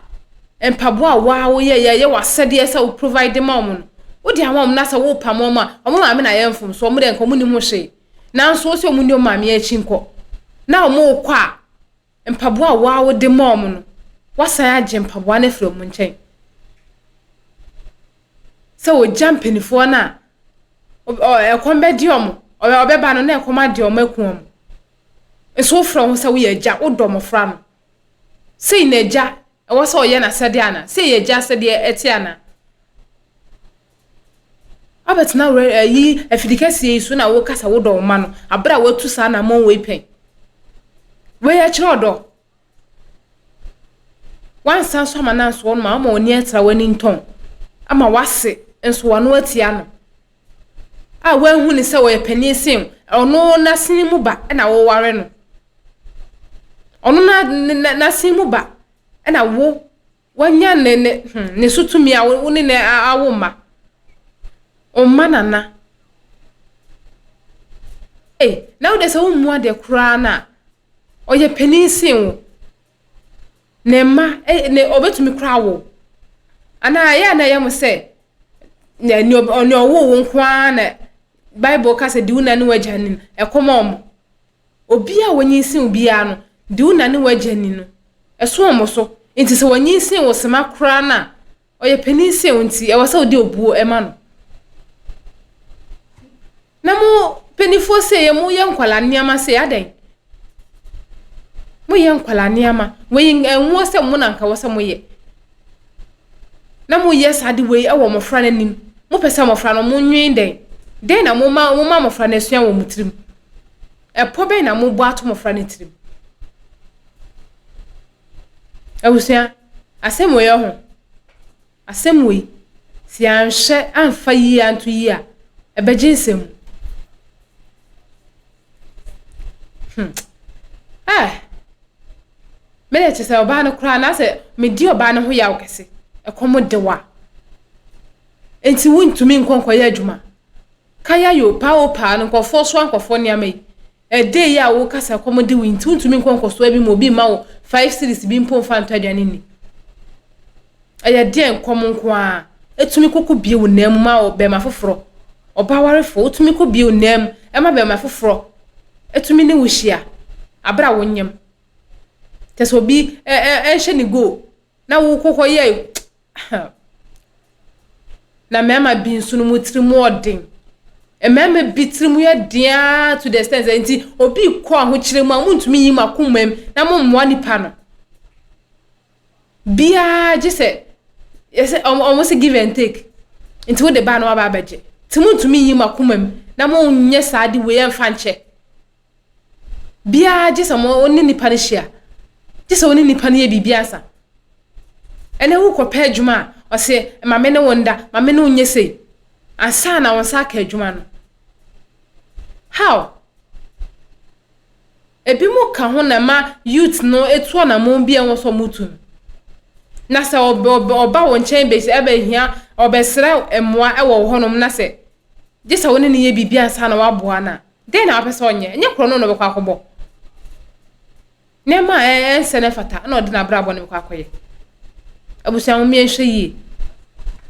mpaboa a waa woyɛ yɛ yɛ w'asɛdeɛ sɛ wo provide ma wɔn no, wode ama wɔn na sɛ wopam wɔn a, wɔn maame na ayɛ mfomsoɔ, wɔn deɛ nka wɔn nnim ho hwee. Nanso wo sɛ wɔn nni wɔn maame akyi nkɔ. Na wɔn rekɔ a, mpaboa a waa wode ma wɔn no, woasan agye mpaboa no afiri wɔn nkyɛn. Sɛ wɔgya mpanimfoɔ no a, ɛkɔm bɛde wɔn, ɔbɛba no na ɛkɔm ade wɔn aku wɔn. Nso wofrɛ wo ho sɛ woyɛ agya, wodɔ mmɔfra no. Sei na agya ɛwɔ sɛ ɔyɛ n'asɛdeɛ anaa? Sei yɛ agya asɛdeɛ ɛte anaa? Abɛtena werɛ ayi afidi kɛseɛ yi so na woka sɛ wodɔ wo mma no abere a woatu saa anammɔn wei pɛn. Wei ɛkyerɛ ɔdɔ. Wansan so ama no ansoɔ no ma ama w'ani atra w'ani ntɔn ama w'ase nso w'ano atia no. a wanhu no sɛ ɔyɛ panin sen wo, ɔno n'asene mu ba na woware no. Ɔno na n'asene mu ba na wo wanya ne ne hmm, ne so tumi a wo ne ne awo mma. Ɔmma nana. Ei, na wo de sɛ wommu adeɛ koraa no a, ɔyɛ panin sen wo. Ne mma, ne ɔbɛtumi koraa awo. Anaa ɛyɛ a na ɛyɛ mo sɛ nea ɔwoo wo nko ara na Bible ka sɛ di wo na ne w'agya ni no, ɛkɔm wɔn. Obi a wɔnyinsen wo biara no, di wo na ne w'agya ni no, ɛso wɔn so. Nti sɛ wɔnyinsen wo sema koraa no a, Ɔyɛ panin sen wo nti, ɛwɔ sɛ wode obuo ma no. Na mo mpanimfoɔ sei yɛ moyɛ nkwadaa nneɛma sei adɛn? Moyɛ nkwadaa nneɛma. Wei ɛnwoɔ sɛ mo na nka wɔ sɛ moyɛ. Na moyɛ saa de wei wɔ mmɔfra no anim. Mopɛ sɛ mmɔfra no monwen dɛn? Dɛn na moma moma mmɔfra no asua wɔ mo tirim? Ɛpɔ bɛn na mobɔ ato mmɔfra no tirim? Abusua, asɛm wei ɔho, asɛm wei, sɛ yɛanhwɛ amfa yie anto yie a, ɛbɛgye nsam. Hmm. Eh. Me de kyerɛ sɛ ɔbaa no koraa na sɛ medi ɔbaa no ho yaw kɛse. Ɛkɔm de wa. Enti wontumi nkɔ nkɔyɛ adwuma. Kaya yo, paa o paa no nkɔfoɔ soa nkɔfoɔ nneɛma yi. Ɛdɛ yi a woka sɛ kɔm de wo nti wontumi nkɔ nkɔsoa bi ma obi mma wo five series bi mpo mfa ntɔ aduane nni. Ɛyɛ deɛn kɔm nko ara ɛtumi kɔkɔ bie wo nan mu ma bɛrima foforɔ. Ɔbaa warefoɔ wotumi kɔ bie wo nan mu ɛma bɛrima foforɔ ɛtumi ne wo hyia abere a wonyam. Kyɛ sɛ obi ɛnhyɛ ne goal na wokɔkɔ yɛ Na mmarima bi nso no mu tiri mu ɔden. Mmarima bi tiri mu yɛ den ara to the extent sɛ nti obi kɔ ahokyere mu a montumi nyi mo akoma mu na mommoa nipa no. Biara gye sɛ yɛsɛ ɔmo sɛ give and take nti wode ba no waba abɛgye. Nti montumi nyi mo akoma mu na monyɛ saa de wei ɛmfa nkyɛ. Biara gye sɛ mo ne nipa no hyia. Gye sɛ wo ne nipa no yɛ biribi ansa. Ɛnɛ wokɔpɛ adwuma a, ɔse ma me ne wo nda, ma me ne wo nyɛ sei. Ansa na wo nsa aka adwuma no. How? Ebi mo ka ho na ma youth no etu anamon bi a ɛwɔ sɛ ɔmo tu no. Na sɛ ɔba wo nkyɛn bɛsi ɛbɛhia ɔbɛsrɛ mmoa ɛwɔ wo hɔnom na sɛ gye sɛ wo ne no yɛ biribi ansa na waboa no a, Dɛn na wapɛ sɛ ɔnyɛ? Ɛnyɛ korɔno na ɔbɛkɔ akɔbɔ. Nneɛma a ɛnsɛ na ɛfata na ɔde n'abrabɔ no bɛkɔ akɔyɛ. Abusua mom yɛnhwɛ yie.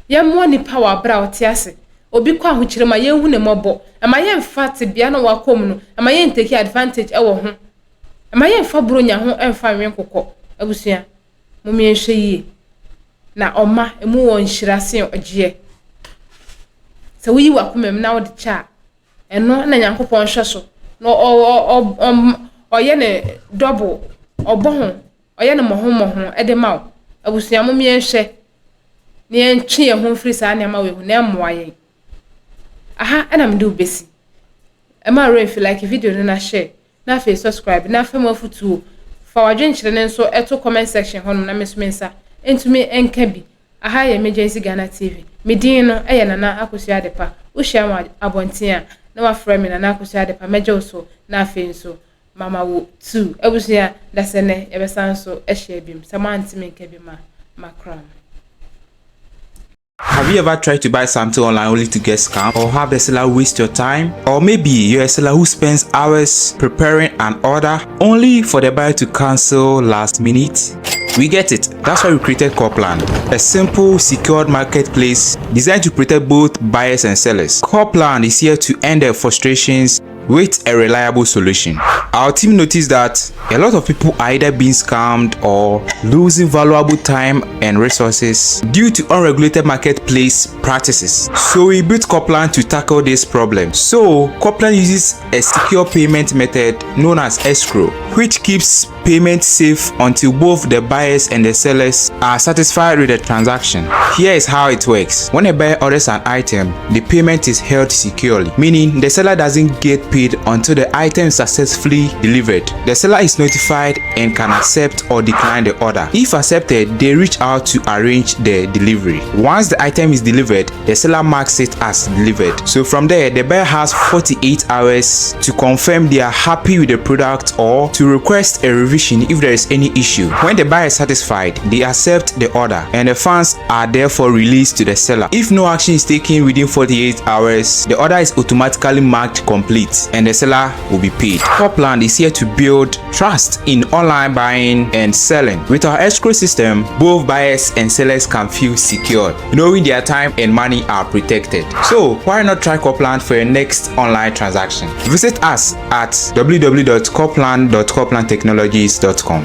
Yɛmmoa nipa wɔ abere a ɔte ase. Obi kɔ ahokyere mu a yɛnhu ne mmɔbɔ. Ɛma yɛmfa tebea na wakɔ mu no, ɛma yɛn take advantage ɛwɔ ho. Ɛma yɛmfa buronya ho ɛmfa nwe nkokɔ. Abusua, mom yɛnhwɛ yie. Na ɔma emu wɔ nhyira sen ɔgyeɛ. Sɛ woyi w'akoma mu na wode kyɛ a, Ɛno na Nyankopɔn hwɛ so. na ɔ ɔ ɔyɛ ne double, ɔbɔ ho, ɔyɛ no mmɔho mmɔho de ma wo. Abusua mom yɛnhwɛ na yɛntwe yɛn ho mfiri saa nneɛma wei ho na ɛmmoa yɛn. Aha ɛna mede wo bɛsi. Ɛma werɛ mfi like video no na share na afei subscribe na fa mu afotuo fa w'adwenkyerɛ no nso to comment section hɔnom na me nso me nsa ntumi nka bi. Aha yɛ Emergency Ghana TV. Me din no yɛ Nana Akosua Adepa. Wohyia me wɔ abɔnten a na wafrɛ me Nana Akosua Adepa mɛgye wo so na afei nso mama wo tuu. Abusua, dasɛ nnɛ yɛbɛsan nso ahyia biom. Sɛ moante me nka biom a, makra mo. Have you ever tried to buy something online only to get scammed or have the seller waste your time? Or maybe you're a seller who spends hours preparing an order only for the buyer to cancel last minute? We get it. That's why we created Corplan, a simple, secured marketplace designed to protect both buyers and sellers. Corplan is here to end the frustrations with a reliable solution. Our team noticed that a lot of people are either being scammed or losing valuable time and resources due to unregulated marketplace practices. So we built Corplan to tackle this problem. So Corplan uses a secure payment method known as escrow, which keeps payment safe until both the buyers and the sellers are satisfied with the transaction. Here is how it works. When a buyer orders an item, the payment is held securely, meaning the seller doesn't get paid until the item is successfully delivered. The seller is notified and can accept or decline the order. If accepted, they reach out to arrange the delivery. Once the item is delivered, the seller marks it as delivered. So from there, the buyer has 48 hours to confirm they are happy with the product or to request a revision if there is any issue. When the buyer is satisfied, they accept the order and the funds are therefore released to the seller. If no action is taken within 48 hours, the order is automatically marked complete and the seller will be paid. Corplan is here to build trust in online buying and selling. With our escrow system, both buyers and sellers can feel secured, knowing their time and money are protected. So why not try Corplan for your next online transaction? Visit us at www.corplan.corplantechnologies.com.